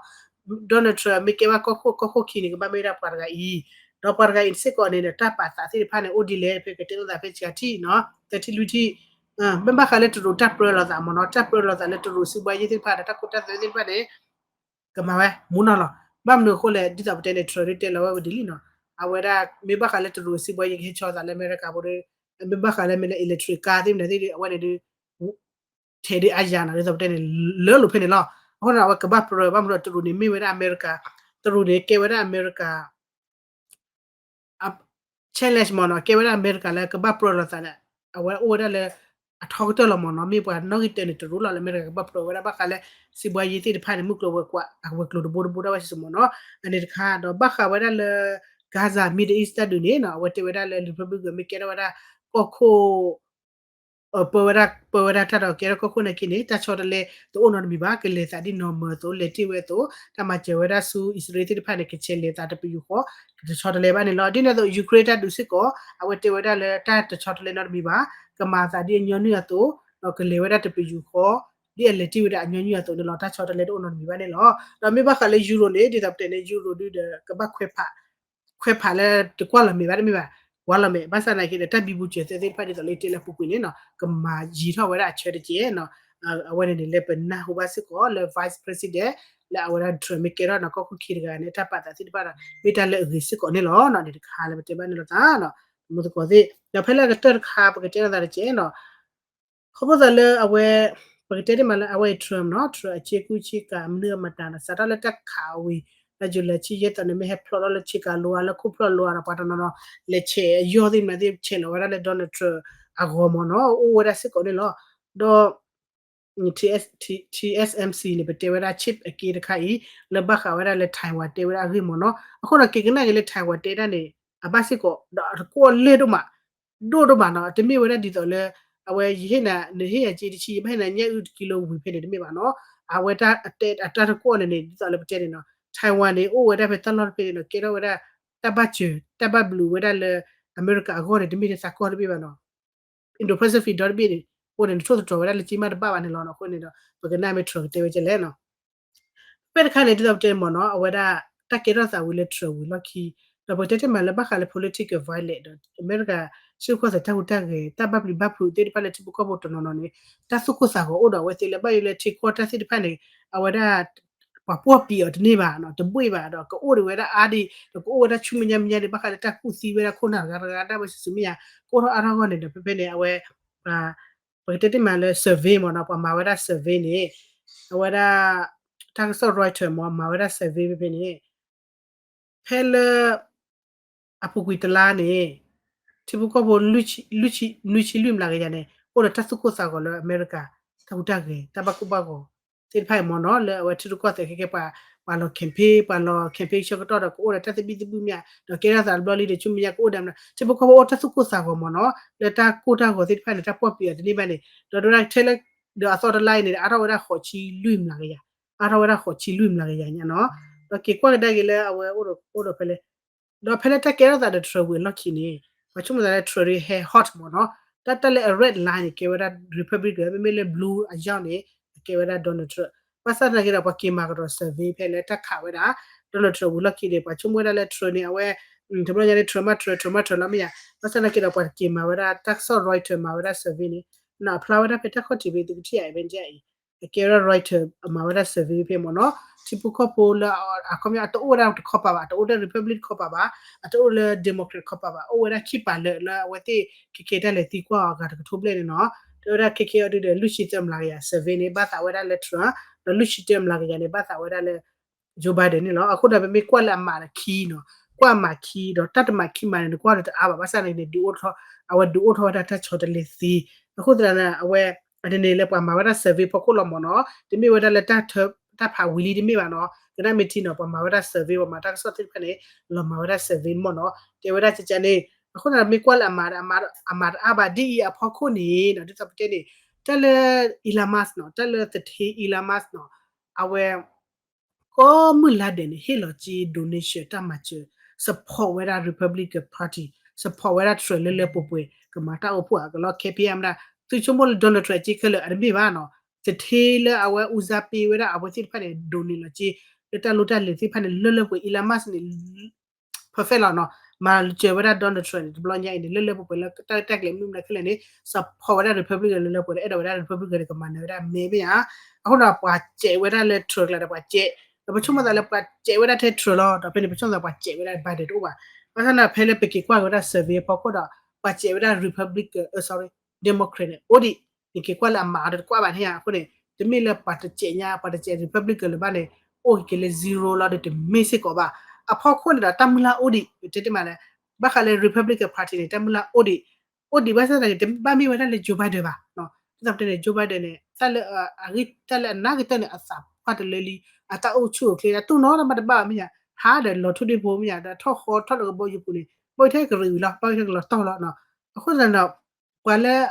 Donald Trump မ့ၢ်ကဲဘၣ်ကီၢ်ခိၣ် ကီၢ်ခိၣ်ခံန့ၣ် ကဘၣ်မ့ၢ်ဝဲဒၣ်ပှၤတဂၤအံၤ, ဒီးပှၤတဂၤအံၤစ့ၢ်ကီးန့ၣ်ဒီး တၢ်ပာ်သးသ့ၣ်တဖၣ်န့ၣ် အိၣ်ဒ်လဲၣ် ဖဲကတဲလိာ်သးဖဲစှၤထံၣ်နီၤ, သၢထံၣ်လွံၢ်ထံၣ်, မ့ၢ်ဘၣ်ဃးလၢတရူးတၢ်ပြၢလိာ်သးမ့ၢ်နီၤ, တၢ်ပြၢလိာ်သးလၢတရူးစံးဘှါယ့ၢ်သ့ၣ်တဖၣ်ဒီး တၢ်ခိတၢ်သွဲသ့ၣ်တဖၣ်န့ၣ် ကမၤဝဲ မူနီၤလီၤ, ဘၣ်မနုၤအဃိလဲၣ် ဒ်သိးပတဲန့ၣ် Trump ဒ်တဲလီၤဝဲဝဲဒ်လံနီၤ, အဝဲဒၣ် မ့ၢ်ဘၣ်ဃးလၢတရူးစံးဘှါယ့ၢ်ကဟဲဆီသးလၢအမဲရကၤဖိဒီး မ့ၢ်ဘၣ်ဃးလၢမ့ၢ်လၢ electric car သ့ၣ်မနုၤသ့ၣ်ဒီး အဝဲန့ၣ်ဒီး ထဲးဒ်အါယၤနီၤ ဒ်သိးပတဲန့ၣ် လၢလိာ်ဖဲန့ၣ်လီၤ, အဃိန့ၣ် အဝဲကဘၣ်ပြၢ ဘၣ်မနုၤဒီးတရူးန့ၣ်မ့ၢ်ဝဲဒၣ်အမဲရကၤ, တရူးန့ၣ်ကဲဝဲဒၣ်အမဲရကၤ challenge မ့ၢ်နီၤ, ကဲဝဲဒၣ်အမဲရကၤလၢကဘၣ်ပြၢလိာ်သးဒီး အဝဲအိၣ်ဝဲဒၣ်လၢ အထီကတၢၢ်လီၤမ့ၢ်နီၤ, မ့ၢ်ပှၤနီၣ်ဂံၢ်တၢန့ၣ် တရူးလီၤလၢအမဲရကၤကဘၣ်ပြၢဝဲဒၣ်ဘၣ်ဃးလၢ စံးဘှါယ့ၢ်သ့ၣ်တဖၣ်န့ၣ် မုၢ်ကျိၤဝဲၤကွာ် အဝဲၤကျိၤတဘိတဘိဒၣ်ဝဲစ့ၢ်ကီးမ့ၢ်နီၤ, အန့ၣ်တခါ ဒီးဘၣ်ဃးဝဲဒၣ်လၢ Gaza Middle East တၢ်ဒုးန့ၣ်နီၤ, အဝဲတဲဝဲဒၣ်လၢ Republican မ့ၢ်ကဲထီၣ်ဝဲဒၣ် ကီၢ်ခိၣ် ပၢဝဲဒၣ် ပၢဝဲဒၣ်တၢ်ဒီးကဲထီၣ်ကီၢ်ခိၣ်နာ်က့န့ၣ် တၢ်ဆီတလဲတအိၣ်နီတမံၤဘၣ်, ကလဲၤသးဒ်နီၢ်မၢၤအသိး လဲၤတ့ၢ်ဝဲအသိး တၢ်မၤစၢၤဝဲဒၣ်ဆူအံၣ်စရ့လးသ့ၣ်တဖၣ်န့ၣ် ကဆဲးလဲၤသးတပယူာ်ဃီ တဆီတလဲဘၣ်န့ၣ်လီၤ. ဒ်န့ၣ်အသိး Ukraine တၢ်ဒုးစ့ၢ်ကီး အဝဲတဲဝဲဒၣ်လၢတၢ်တဆီတလဲနီတမံၤဘၣ်, ကမၤသးဒ်အညီနုၢ်အသိး ဒီးကလဲၤဝဲဒၣ်တပယူာ်ဃီ ဒ်အလဲၤတ့ၢ်ဝဲဒၣ်အညီနုၢ်အသိးန့ၣ်လီၤ. တၢ်ဆီတလဲတအိၣ်နီတမံၤဘၣ်န့ၣ်လီၤ. ဒီးမ့ၢ်ဘၣ်ဃးလၢ Euro န့ၣ် ဒ်သိးပတဲန့ၣ် Euro ဒုဒီး ကဘၣ်ခွဲးဖး ခွဲးဖးလၢတကွၢ်လီၤမဲာ်ဘၣ်တမ့ၢ်ဘၣ်, ကွၢ်လီၤမဲာ် ဘၣ်ဆၣ်သနာ်က့ဒီး တၢ်ဘံဘူစၢၤသဲသ့ၣ်တဖၣ်ဒ်သိးလၢယတဲလၢအပူၤကွံာ်န့ၣ်နီၤ ကမၤယံၤထီၣ်ဝဲဒၣ်အဆၢတက့ၢ်နီၤ. အဝဲန့ၣ်န့ၣ် လၢပနၢ်ဟူဘၣ်စ့ၢ်ကီးလၢ Vice President လၢအဝဲဒၣ် Trump မ့ၢ်ကဲထီၣ်နီၤ ကီၢ်ခိၣ်ခံတဂၤန့ၣ် တၢ်ပာ်သးသ့ၣ်တဖၣ်ဒီး မ့ၢ်တၢ်လၢအဂ့ၤစ့ၢ်ကီးန့ၣ်လီၤ. န့ၣ်တခါလၢပတဲဘၣ်န့ၣ်လီၤသးနီၤ. မူသကိးသ့ၣ် ဒီးဖဲလၢအကတၢၢ်တခါ ပကတဲလိာ်သးတက့ၢ်နီၤ ခီဖျိသးလၢအဝဲ ပကတဲတ့ၢ်မးလၢအဝဲ Trump နီၤ Trump အဆ့ကူဆ့ကၤ မနုၤအမတၤနီၤ စးထီၣ်လၢတၢ်ခးအဝံၤ လၢ July ဆံယဲၢ်သီန့ၣ် မ့ၢ်ဟဲဖျိးထီၣ်လၢဆ့ကၤလိၤဧါ လၢခိၣ်ဖျီၣ်လိၤဧါနီၤ ပှၤတနီၤနီၤ လဲၤဆဲးအယီၢ်သ့ၣ်မနုၤသ့ၣ် ဆဲးလီၤဝဲဒၣ်လၢ Donald Trump အဂီၢ်မ့ၢ်နီၤ အိၣ်ဝဲဒၣ်စ့ၢ်ကီးန့ၣ်လီၤ. ဒီး TS TSMC န့ၣ် ပတဲဝဲဒၣ် chip အက့တခါအံၤ လၢဘၣ်ဃးဝဲဒၣ်လၢ Taiwan တဲဝဲဒၣ်အဂ့ၢ်မ့ၢ်နီၤ အဃိဒီးက့ၤကနၣ်က့ၤလၢ Taiwan တဲဒၣ်န့ၣ် အဘၣ်စ့ၢ်ကီး ဒီးအတကွီၣ်လဲၢ်ဒိၣ်မး ဒိၣ်ဒိၣ်မးနီၤ တမ့ၢ်ဝဲဒၣ်ဒ်သိးလၢ အဝဲယဟ့ၣ်နၤ နဟ့ၣ်ယၤက့တဆံ ယဘၣ်ဟ့ၣ်နၤညၣ်အုၣ်တကံလိဝံၤဖဲန့ၣ် တမ့ၢ်ဘၣ်နီၤ အဝဲတၢ်အတၢ်တကွီၣ်န့ၣ်န့ၣ် ဒ်သိးလၢပတဲန့ၣ်နီၤ Taiwan န့ၣ် အိၣ်ဝဲဒၣ်ဖဲတၢ်လီၢ်တဖဲန့ၣ်နီၤ ကဲထီၣ်ဝဲဒၣ် တၢ်ဘၣ်စၢၤ တၢ်ဘၣ်ဘျုးဝဲဒၣ်လၢ အမဲရကၤအဂီၢ်န့ၣ် တမ့ၢ်လၢသးကီၢ်တဘ့ၣ်ဘၣ်နီၤ Indo-Pacific ဒီတဘ့ၣ်န့ၣ် အိၣ်န့ၣ် နထိၣ်သတြီၤဝဲဒၣ်လၢက့မးတဘၣ်ဘၣ်န့ၣ်လီၤနီၤ အဃိန့ၣ်ဒီး ပကနၣ်မ့ၢ် Trump ကတဲဝဲကဲလဲၣ်နီၤ ဖဲတခါန့ၣ် ဒ်သိးပတဲမ့ၢ်နီၤ အဝဲဒၣ် တၢ်ကဲထီၣ်သးဝံၤလၢ Trump ဝံၤလီၢ်ခံ ဒီးပကတဲတ့ၢ်မးလၢဘၣ်ဃးလၢ political violence ဒီး အမဲရကၤ ဆ့ၣ်ကီၢ်သဲးတၢ်ဟူးတၢ်ဂဲၤ တၢ်ဘၣ်ပျံၤဘၣ်ဖုးသ့ၣ်တဖၣ်လၢထံဖိကီၢ်ဖိတနီၤနီၤန့ၣ် တၢ်သူၣ်ကိၢ်သးဂီၤအိၣ်ဒီးအဝဲသ့ၣ်လၢဘၣ်ယိၣ်လၢထံကီၢ်တၢ်သ့ၣ်တဖၣ်န့ၣ် အဝဲဒၣ် ပှၤပှီၢ်ပံၤအီၤတန့ၢ်ဘၣ်နီၤ တဘှ့ၣ်ဘၣ်ဒီး ကအိၣ်ဒံးဝဲဒၣ်အါဒံး ဒီးကအိၣ်ဝဲဒၣ်ဆူမဲာ်ညါမဲာ်ညါဒံး ဘၣ်ဃးလၢတၢ်ကူၣ်သံဝဲဒၣ်ခိၣ်နၢ်တဂၤတဂၤတၢ်ဝဲစုာ်စုာ်မ့ၢ်ယါ ကအိၣ်ထီၣ်အါထီၣ်အဂီၢ်န့ၣ်ဒီး ဖဲဖဲန့ၣ် အဝဲ ပကတဲတ့ၢ်မးလၢ survey မ့ၢ်နီၤ ပှၤမၤဝဲဒၣ် survey န့ၣ် အဝဲဒၣ် တၢ်ကစီၣ် Reuters မ့ၢ်မၤဝဲဒၣ် survey ဖဲဖဲန့ၣ် ဖဲလၢ အပူၤကွံာ်တလါန့ၣ် ထံဖိကီၢ်ဖိ နွံဆံလွံၢ်မျးကယၤန့ၣ် အိၣ်ဒီးတၢ်သူၣ်ကိၢ်သးဂီၤလၢအမဲရကၤ တၢ်ဟူးတၢ်ဂဲၤ တၢ်ဘၣ်ကိၢ်ဘၣ်ဂီၤသ့ၣ်တဖၣ်အံၤမ့ၢ်နီၤ လၢအဝဲထံရူၢ်ကီၢ်သဲးခဲကဲပှၤ ပှၤလီၤ campaign ပှၤလီၤ campaign ဆၢကတီၢ်ဒီးကအိၣ်ဒီးတၢ်သဘံၣ်သဘုၣ်မ့ၢ်ဧါ ဒီးကဲထီၣ်သးတဘျီလံဒီး ဆူမဲာ်ညါကအိၣ်ဒီး ထံဖိကီၢ်ဖိအိၣ်တၢ်သူၣ်ကိၢ်သးဂီၤမ့ၢ်နီၤ လၢတၢ်ကိၢ်တၢ်ဂီၤသ့ၣ်တဖၣ်န့ၣ် တၢ်ပှီၢ်ပံၤအီၤတန့ၢ်ဘၣ်န့ၣ် ဒီးဒိၣ်ဒၣ်ထဲလၢ ဒီးအသီတလါအံၤန့ၣ် အါထီၣ်ဝဲဒၣ်ဃိးဆံလွံၢ်မျးကယၤ အါထီၣ်ဝဲဒၣ်ဃိးဆံလွံၢ်မျးကယၤညါနီၤ ဒီးက့ၤကွၢ်ကဒါက့ၤလၢအဝဲအိၣ်ဒီးဖဲလဲၣ် ဒီးဖဲလၢတၢ်ကဲထီၣ်သးဒီး Trump ဝံၤအလီၢ်ခံန့ၣ် ပှၤဆိကမိၣ်သးလၢ Trump ဟဲ hot မ့ၢ်နီၤ တၢ်တၢ်လၢအ red line န့ၣ် ကဲဝဲဒၣ် Republican မ့မ့ၢ်လၢ blue အယီၢ်န့ၣ် ကဲဝဲဒၣ် Donald Trump ဘၣ်ဆၣ်သနာ်က့ဒီး ပှၤက့ၤမၤကဒီး survey ဖဲလၢတၢ်ခးဝဲဒၣ် Donald Trump ဝံၤလီၢ်ခံန့ၣ် ပှၤဆိကမိၣ်ဝဲဒၣ်လၢ Trump န့ၣ် အဝဲ တဘျီညါန့ၣ် Trump မ့ၢ် Trump Trump မ့ၢ် Trump လီၤမ့ၢ်ယါ ဘၣ်ဆၣ်သနာ်က့ဒီး ပှၤက့ၤမၤဝဲဒၣ် တၢ်ကစီၣ် Reuters မၤဝဲဒၣ် survey န့ၣ် အဖျါဝဲဒၣ်ဖဲတၢ်ခီၣ်ထံးဖဲသုကထံၣ်ဧါ အဝဲဒ်အံၤ အကဲဝဲဒၣ် Reuters အမၤဝဲဒၣ် survey ဖဲမ့ၢ်နီၤ ထံဖိကီၢ်ဖိလၢ အခီပညီ အတအိၣ်ဝဲဒၣ်တခီပၤဘၣ် အတအိၣ်လၢ Republic တခီပၤဘၣ် အတအိၣ်လၢ Democrat တခီပၤဘၣ် အိၣ်ဝဲဒၣ်ခံပၤလၢ လၢအဝဲသ့ၣ်ခဲခဲတၢ်လဲၤသံကွၢ်အီၤအဂၤတကထိဘျဲၣ်န့ၣ်နီၤ တဲဝဲဒၣ်ခဲခဲအံၤဒုဒီး လွံၢ်ဆံတၢအမျးကယၤ survey န့ၣ် ဘၣ်သးဝဲဒၣ်လၢ Trump ဒီးလွံၢ်ဆံတၢအမျးကယၤန့ၣ် ဘၣ်သးဝဲဒၣ်လၢ Joe Biden န့ၣ်လီၤ. အဃိဒီး ပမ့ၢ်ကွၢ်လၢအမၤခံနီၤ ကွၢ်အမၤခံဒီး တၢ်တမၤခံမၤန့ၣ် နကွၢ်ဒီးတအါဘၣ် ဘၣ်ဆၣ်န့ၣ်န့ၣ် ဒုးအိၣ်ထီၣ် အဝဲဒုးအိၣ်ထီၣ်ဝဲဒၣ်တၢ်ဆီတလဲသ့ အဃိသတးန့ၣ် အဝဲ အန့ၣ်န့ၣ်လၢပှၤမၤဝဲဒၣ် survey ဖီခိၣ်လီၤမ့ၢ်နီၤ တမ့ၢ်ဝဲဒၣ်လၢတၢ်ဖးဝံၤလံတမ့ၢ်ဘၣ်နီၤ ကနၣ်မ့ၢ်ထံနီၤ ပှၤမၤဝဲဒၣ် survey ပှၤမၤတၢ်ကစီၣ်သ့ၣ်တဖၣ်န့ၣ် လီၤမၤဝဲဒၣ် survey မ့ၢ်နီၤ တဲဝဲဒၣ်ကကန့ၣ် အဃိသတး မ့ၢ်ကွၢ်လၢအမၤ အမၤတအါဘၣ် ဒ်အံၤအဖီခိၣ်န့ၣ်နီၤ ဒ်သိးပတဲန့ၣ် တၢ်လၢ Elon Musk နီၤ တၢ်လၢသထ့ Elon Musk နီၤ အဝဲ ကိးမုၢ်လါဒဲးန့ၣ် ဟ့ၣ်လီၤက့ၤ donation တၢ်မၤစၢၤ support ဝဲဒၣ် Republican Party support ဝဲဒၣ် Trump လၢလၢပှဲၤပှဲၤ ကမၤတၢ်အိၣ်ဖှိၣ်အကလီၢ် ခဲဖံအမဒၣ် သုဆိကမိၣ်လၢ Donald Trump က့ခဲလၢာ် အတမ့ၢ်ဘၣ်နီၤ သထ့လၢအဝဲ ဦးစားပေး ဝဲဒၣ်အဝဲသ့ၣ်တဖၣ်န့ၣ် donate လီၤက့ၤ လၢတၢ်လိၣ်တၢ်လဲၤသ့ၣ်တဖၣ်န့ၣ် လၢလၢပှဲၤပှဲၤ Elon Musk န့ၣ် perfect လီၤနီၤ မၤစၢၤဝဲဒၣ် Donald Trump န့ၣ် တဘျီညါအံၤန့ၣ် လၢလၢပှဲၤပှဲၤလၢတၢ်တၢ်ကျဲၤမုၢ်မနုၤခဲလၢာ်န့ၣ် support ဝဲဒၣ် Republican လၢလၢပှဲၤပှဲၤ အဲၣ်ဒိးဝဲဒၣ် Republican န့ၣ် ကမၤနၢၤဝဲဒၣ်မဲမ့ၢ်ဧါ အဃိဒီးပှၤစဲးဝဲဒၣ်လၢ Trump ကျါဒီးပှၤစဲး ဒီးပဆိကမိၣ်သးလၢပှၤစဲးဝဲဒၣ်ထဲ Trump လီၤ ဒီးဖဲန့ၣ် ပဆိကမိၣ်သးပှၤစဲးဝဲဒၣ် Biden တအိၣ်ဘၣ် ဘၣ်ဆၣ်န့ၣ် ဖဲလၢပက့ၤကွၢ်က့ၤဝဲဒၣ် survey အဖီခိၣ်ဒီး ပှၤစဲးဝဲဒၣ် Republican အ sorry Democrat န့ၣ် အိၣ်ဒံး နက့ၤကွၢ်လၢအမၤအီၤဒီးတကွၢ်ဘၣ်န့ၣ်ဧါ အဃိန့ၣ် တမ့ၢ်လၢပှၤတစဲးညါ ပှၤတစဲး Republican လၢၤဘၣ်န့ၣ် အိၣ်က့ၤလၢ zero လီၤဒီးတမ့ၢ်စ့ၢ်ကီးဘၣ် အဖီခိၣ်န့ၣ်ဒီး တၢ်မုၢ်လၢ်အိၣ်ဒံး ပတဲတ့ၢ်မးလၢ ဘၣ်ဃးလၢ Republican Party န့ၣ် တၢ်မုၢ်လၢ်အိၣ်ဒံး အိၣ်ဒံးဘၣ်ဆၣ်သနာ်က့ တဘၣ်မ့ၢ်ဝဲဒၣ်လၢ Joe Biden ဘၣ် ဒ်သိးပတဲန့ၣ် Joe Biden န့ၣ် တၢ်လၢ အဂ့ၢ်တၢ်လၢအနၢ်ကတၢၢ်န့ၣ် အသးပှၢ်တလၢလံ အတၢ်အိၣ်ဆူၣ်အိၣ်ချ့ အတူၢ်နီၢ်တၢ်မၤတဘၣ်ဘၣ်မ့ၢ်ဧါ ဟးဒီးလီၤထူဒ့ဖိမ့ၢ်ဧါ ဒီးထီၣ်ဃီထီၣ်လၢကဘီယူၤပူၤန့ၣ် ဘၣ်ထဲကရံးဝံၤလီၤ ဘၣ်ထဲကလီၤတီၢ်လီၤ အဃိသတးဒီး ပှၤလၢ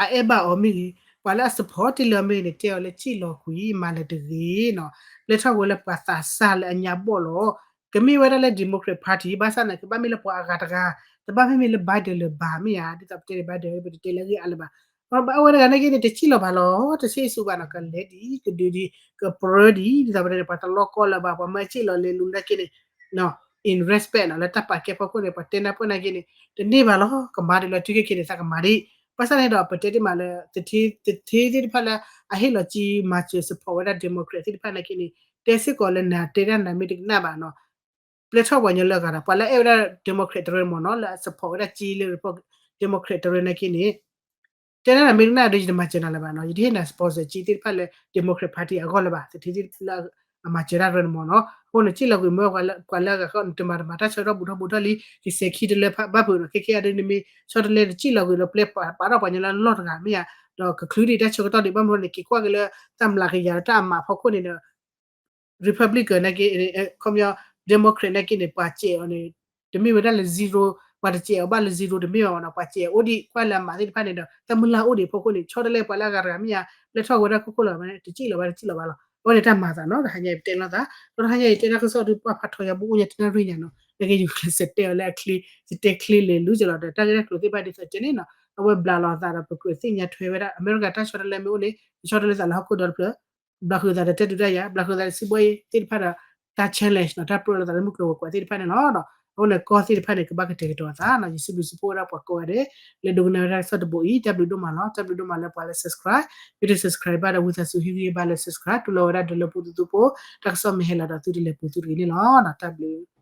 အအဲၣ်ဘၣ်အီၤမ့ၢ်ဂ့ၤ ပှၤလၢအ support တ့ၢ်လၢမ့ၢ်န့ၣ် တဲအီၤလၢစံၣ်လီၤကွံာ် မၤလၢၤတဂ့ၤနီၤ လဲၤထီၣ်ဝဲလၢပှၤသးစၢ်လၢအညါဘီၣ်လီၤ ကမ့ၢ်ဝဲဒၣ်လၢ Democrat Party ဘၣ်ဆၣ်န့ၣ် ကဘၣ်မ့ၢ်လၢပှၤအဂၤတဂၤ တဘၣ်မ့ၢ်မ့ၢ်လၢ Biden လၢၤဘၣ်မ့ၢ်ဧါ ဒ်သိးပတဲန့ၣ် Biden ပတတဲလၢအဂ့ၢ်အါလၢၤဘၣ် အဝဲတဂၤနာ်က့န့ၣ် တစံၣ်လီၤဘၣ်လီၤ တဆ့ၣ်ဆူဘၣ်နီၤ ကလဲၤဒံး ကဒုးဒံး ကပြၢဒံး ဒ်သိးပတဲန့ၣ် ပှၤတလီၢ်ကီၢ်လၢၤဘၣ် ပှၤမၢအစံၣ်လီၤလဲၤလူၤနာ်က့န့ၣ် in respect နီၤ လၢတၢ်ပာ်ကဲဖီခိၣ်န့ၣ် ပှၤတဲနၢ်ပၢၢ်နာ်က့န့ၣ် တန့ၢ်ဘၣ်လီၤ ကမၤဒ်လၢတုၤခဲခဲန့ၣ် သးကမၤဒံး ဘၣ်ဆၣ်န့ၣ်ဒီး ပတဲတ့ၢ်မးလၢ သထ့သ့ၣ်တဖၣ်လၢ အဟ့ၣ်လီၤက့ၤမၤစၢၤ support ဝဲဒၣ် Democrat သ့ၣ်တဖၣ်နာ်က့န့ၣ် တဲစ့ၢ်ကီးလၢနၤတဲဒၣ်နၤမ့ၢ်တကနၣ်ဘၣ်နီၤ ပျဲထီၣ်ပှၤညီလၢအဂၤဒီး ပှၤလၢအအဲၣ်ဝဲဒၣ် Democrat တရၢမ့ၢ်နီၤ လၢအ support ဝဲဒၣ်က့ၤလၢ Democrat တရၢနာ်က့န့ၣ် တဲဒၣ်နၤမ့ၢ်တကနၣ်ဒီး ယတမၤစၢၤနၤလၢၤဘၣ်နီၤ ယတဟ့ၣ်နၤ sponsor က့ၤသ့ၣ်တဖၣ်လၢ Democrat Party အဂီၢ်လၢၤဘၣ် သထ့သ့ၣ်လၢအမၤစၢၤတၢ်တရၢန့ၣ်မ့ၢ်နီၤ အဃိန့ၣ် စံၣ်လီၤကွံာ်မ့ၢ်ပှၤလၢအဂၤဃီ နတမၤတမၤတၢ်ဆၢကတီၢ်ဘူးထီၣ်ဘူးထီၣ်လံ ကစဲးခံတလၢဘၣ်ဖုးနီၤ ခဲခဲအံၤဒ်န့ၣ်မ့ၢ် ဆီတလဲတစံၣ်လီၤကွံာ်လၢပျဲပာ်ထီၣ်ပှၤညီလၢ လီၢ်တဂၤမ့ၢ်ဧါ ဒီးကချုးဒံးတၢ်ဆၢကတီၢ်ဒံး ဘၣ်မနုၤန့ၣ် က့ၤကွၢ်က့ၤလၢတၢ်မျးကယၤလၢတၢ်အမးအဖီခိၣ်န့ၣ်ဒီး Republican နာ်က့ ခီပညီ Democrat နာ်က့န့ၣ် ပှၤစဲးအီၤန့ၣ် တမ့ၢ်ဝဲဒၣ်လၢ zero ပှၤတစဲးအီၤဘၣ်လၢ zero တမ့ၢ်ဘၣ်နီၤ ပှၤစဲးအီၤအိၣ်ဒံး ကွၢ်လၢအမၤသ့ၣ်တဖၣ်န့ၣ်ဒီး တၢ်မုၢ်လၢ်အိၣ်ဒံးအဖီခိၣ်န့ၣ် ဆီတလဲပှၤလၢအဂၤတဂၤမ့ၢ်ဧါ ပျဲထီၣ်ဝဲဒၣ်ခိၣ်ခိၣ်လၢၤဘၣ်န့ၣ် တစံၣ်လီၤဘၣ်တစံၣ်လီၤဘၣ်လီၤ အဝဲန့ၣ်တၢ်မၤသးနီၤ တဟါညါအံၤပတဲလိာ်သး ဒီးတဟါညါအံၤတဲတၢ်ကစီၣ်ဒုးပှၢ်ဖးထီယၤဘူးအိၣ်ညါတနၣ်ရံၣ်ညါနီၤ နာ်က့ယကစဲးတဲအီၤလၢအချ့ ယတဲချ့လဲၤလူၤကလီၤဒီး တၢ်ဂ့ၢ်တၢ်ကျိၤသ့ၣ်တဖၣ်ဒ်သိးကဲန့ၣ်နီၤ အဝဲဘျးလီၤအသးဒီးပကြၢးသ့ၣ်ညါ ထွဲဝဲဒၣ် အမဲရကၤတၢ်ဆီတလဲမ့ၢ်အိၣ်န့ၣ် ယဆီတလဲသးလၢဟီၣ်ခိၣ်ဒီတဖျၢၣ် ဘျးဃုာ်သးဒီးတဲဒုးတၢ်ယၤ ဘျးဃုာ်သးဒီးစံးဘီအံၤသ့ၣ်တဖၣ်ဒီး တၢ် challenge နီၤ တၢ်ပြၢလိာ်သးလၢမုၢ်ကျိၤဝဲၤကွာ်သ့ၣ်တဖၣ်န့ၣ်လီၤ. အဃိန့ၣ်ကီၢ်သ့ၣ်တဖၣ်န့ၣ် ကဘၣ်ကတဲာ်ကတီၤအသးနီၤ ယစံးဘျုးစံးဖှိၣ်ဝဲဒၣ်ပှၤကိးဂၤဒဲး လၢဒိကနၣ်ဝဲဒၣ်တၢ်ကစီၣ်တဘိအံၤ တၢ်ဘျုးဒိၣ်မးလီၤ. တၢ်ဘျုးဒိၣ်မးလၢပှၤလၢ subscribe မ့ၢ်တ subscribe ဘၣ်ဒီးဝံသးစူၤဟ့ၣ်ဂံၢ်ဘါလၢ subscribe တူၢ်လိာ်ဝဲဒၣ်ဒီးလၢပူၤသုသုဖိ တၢ်ကစီၣ်မ့ၢ်ဟဲလီၤဒီးသုတလဲၤပူၤသုတဂ့ၤန့ၣ်လီၤ. တၢ်ဘျုး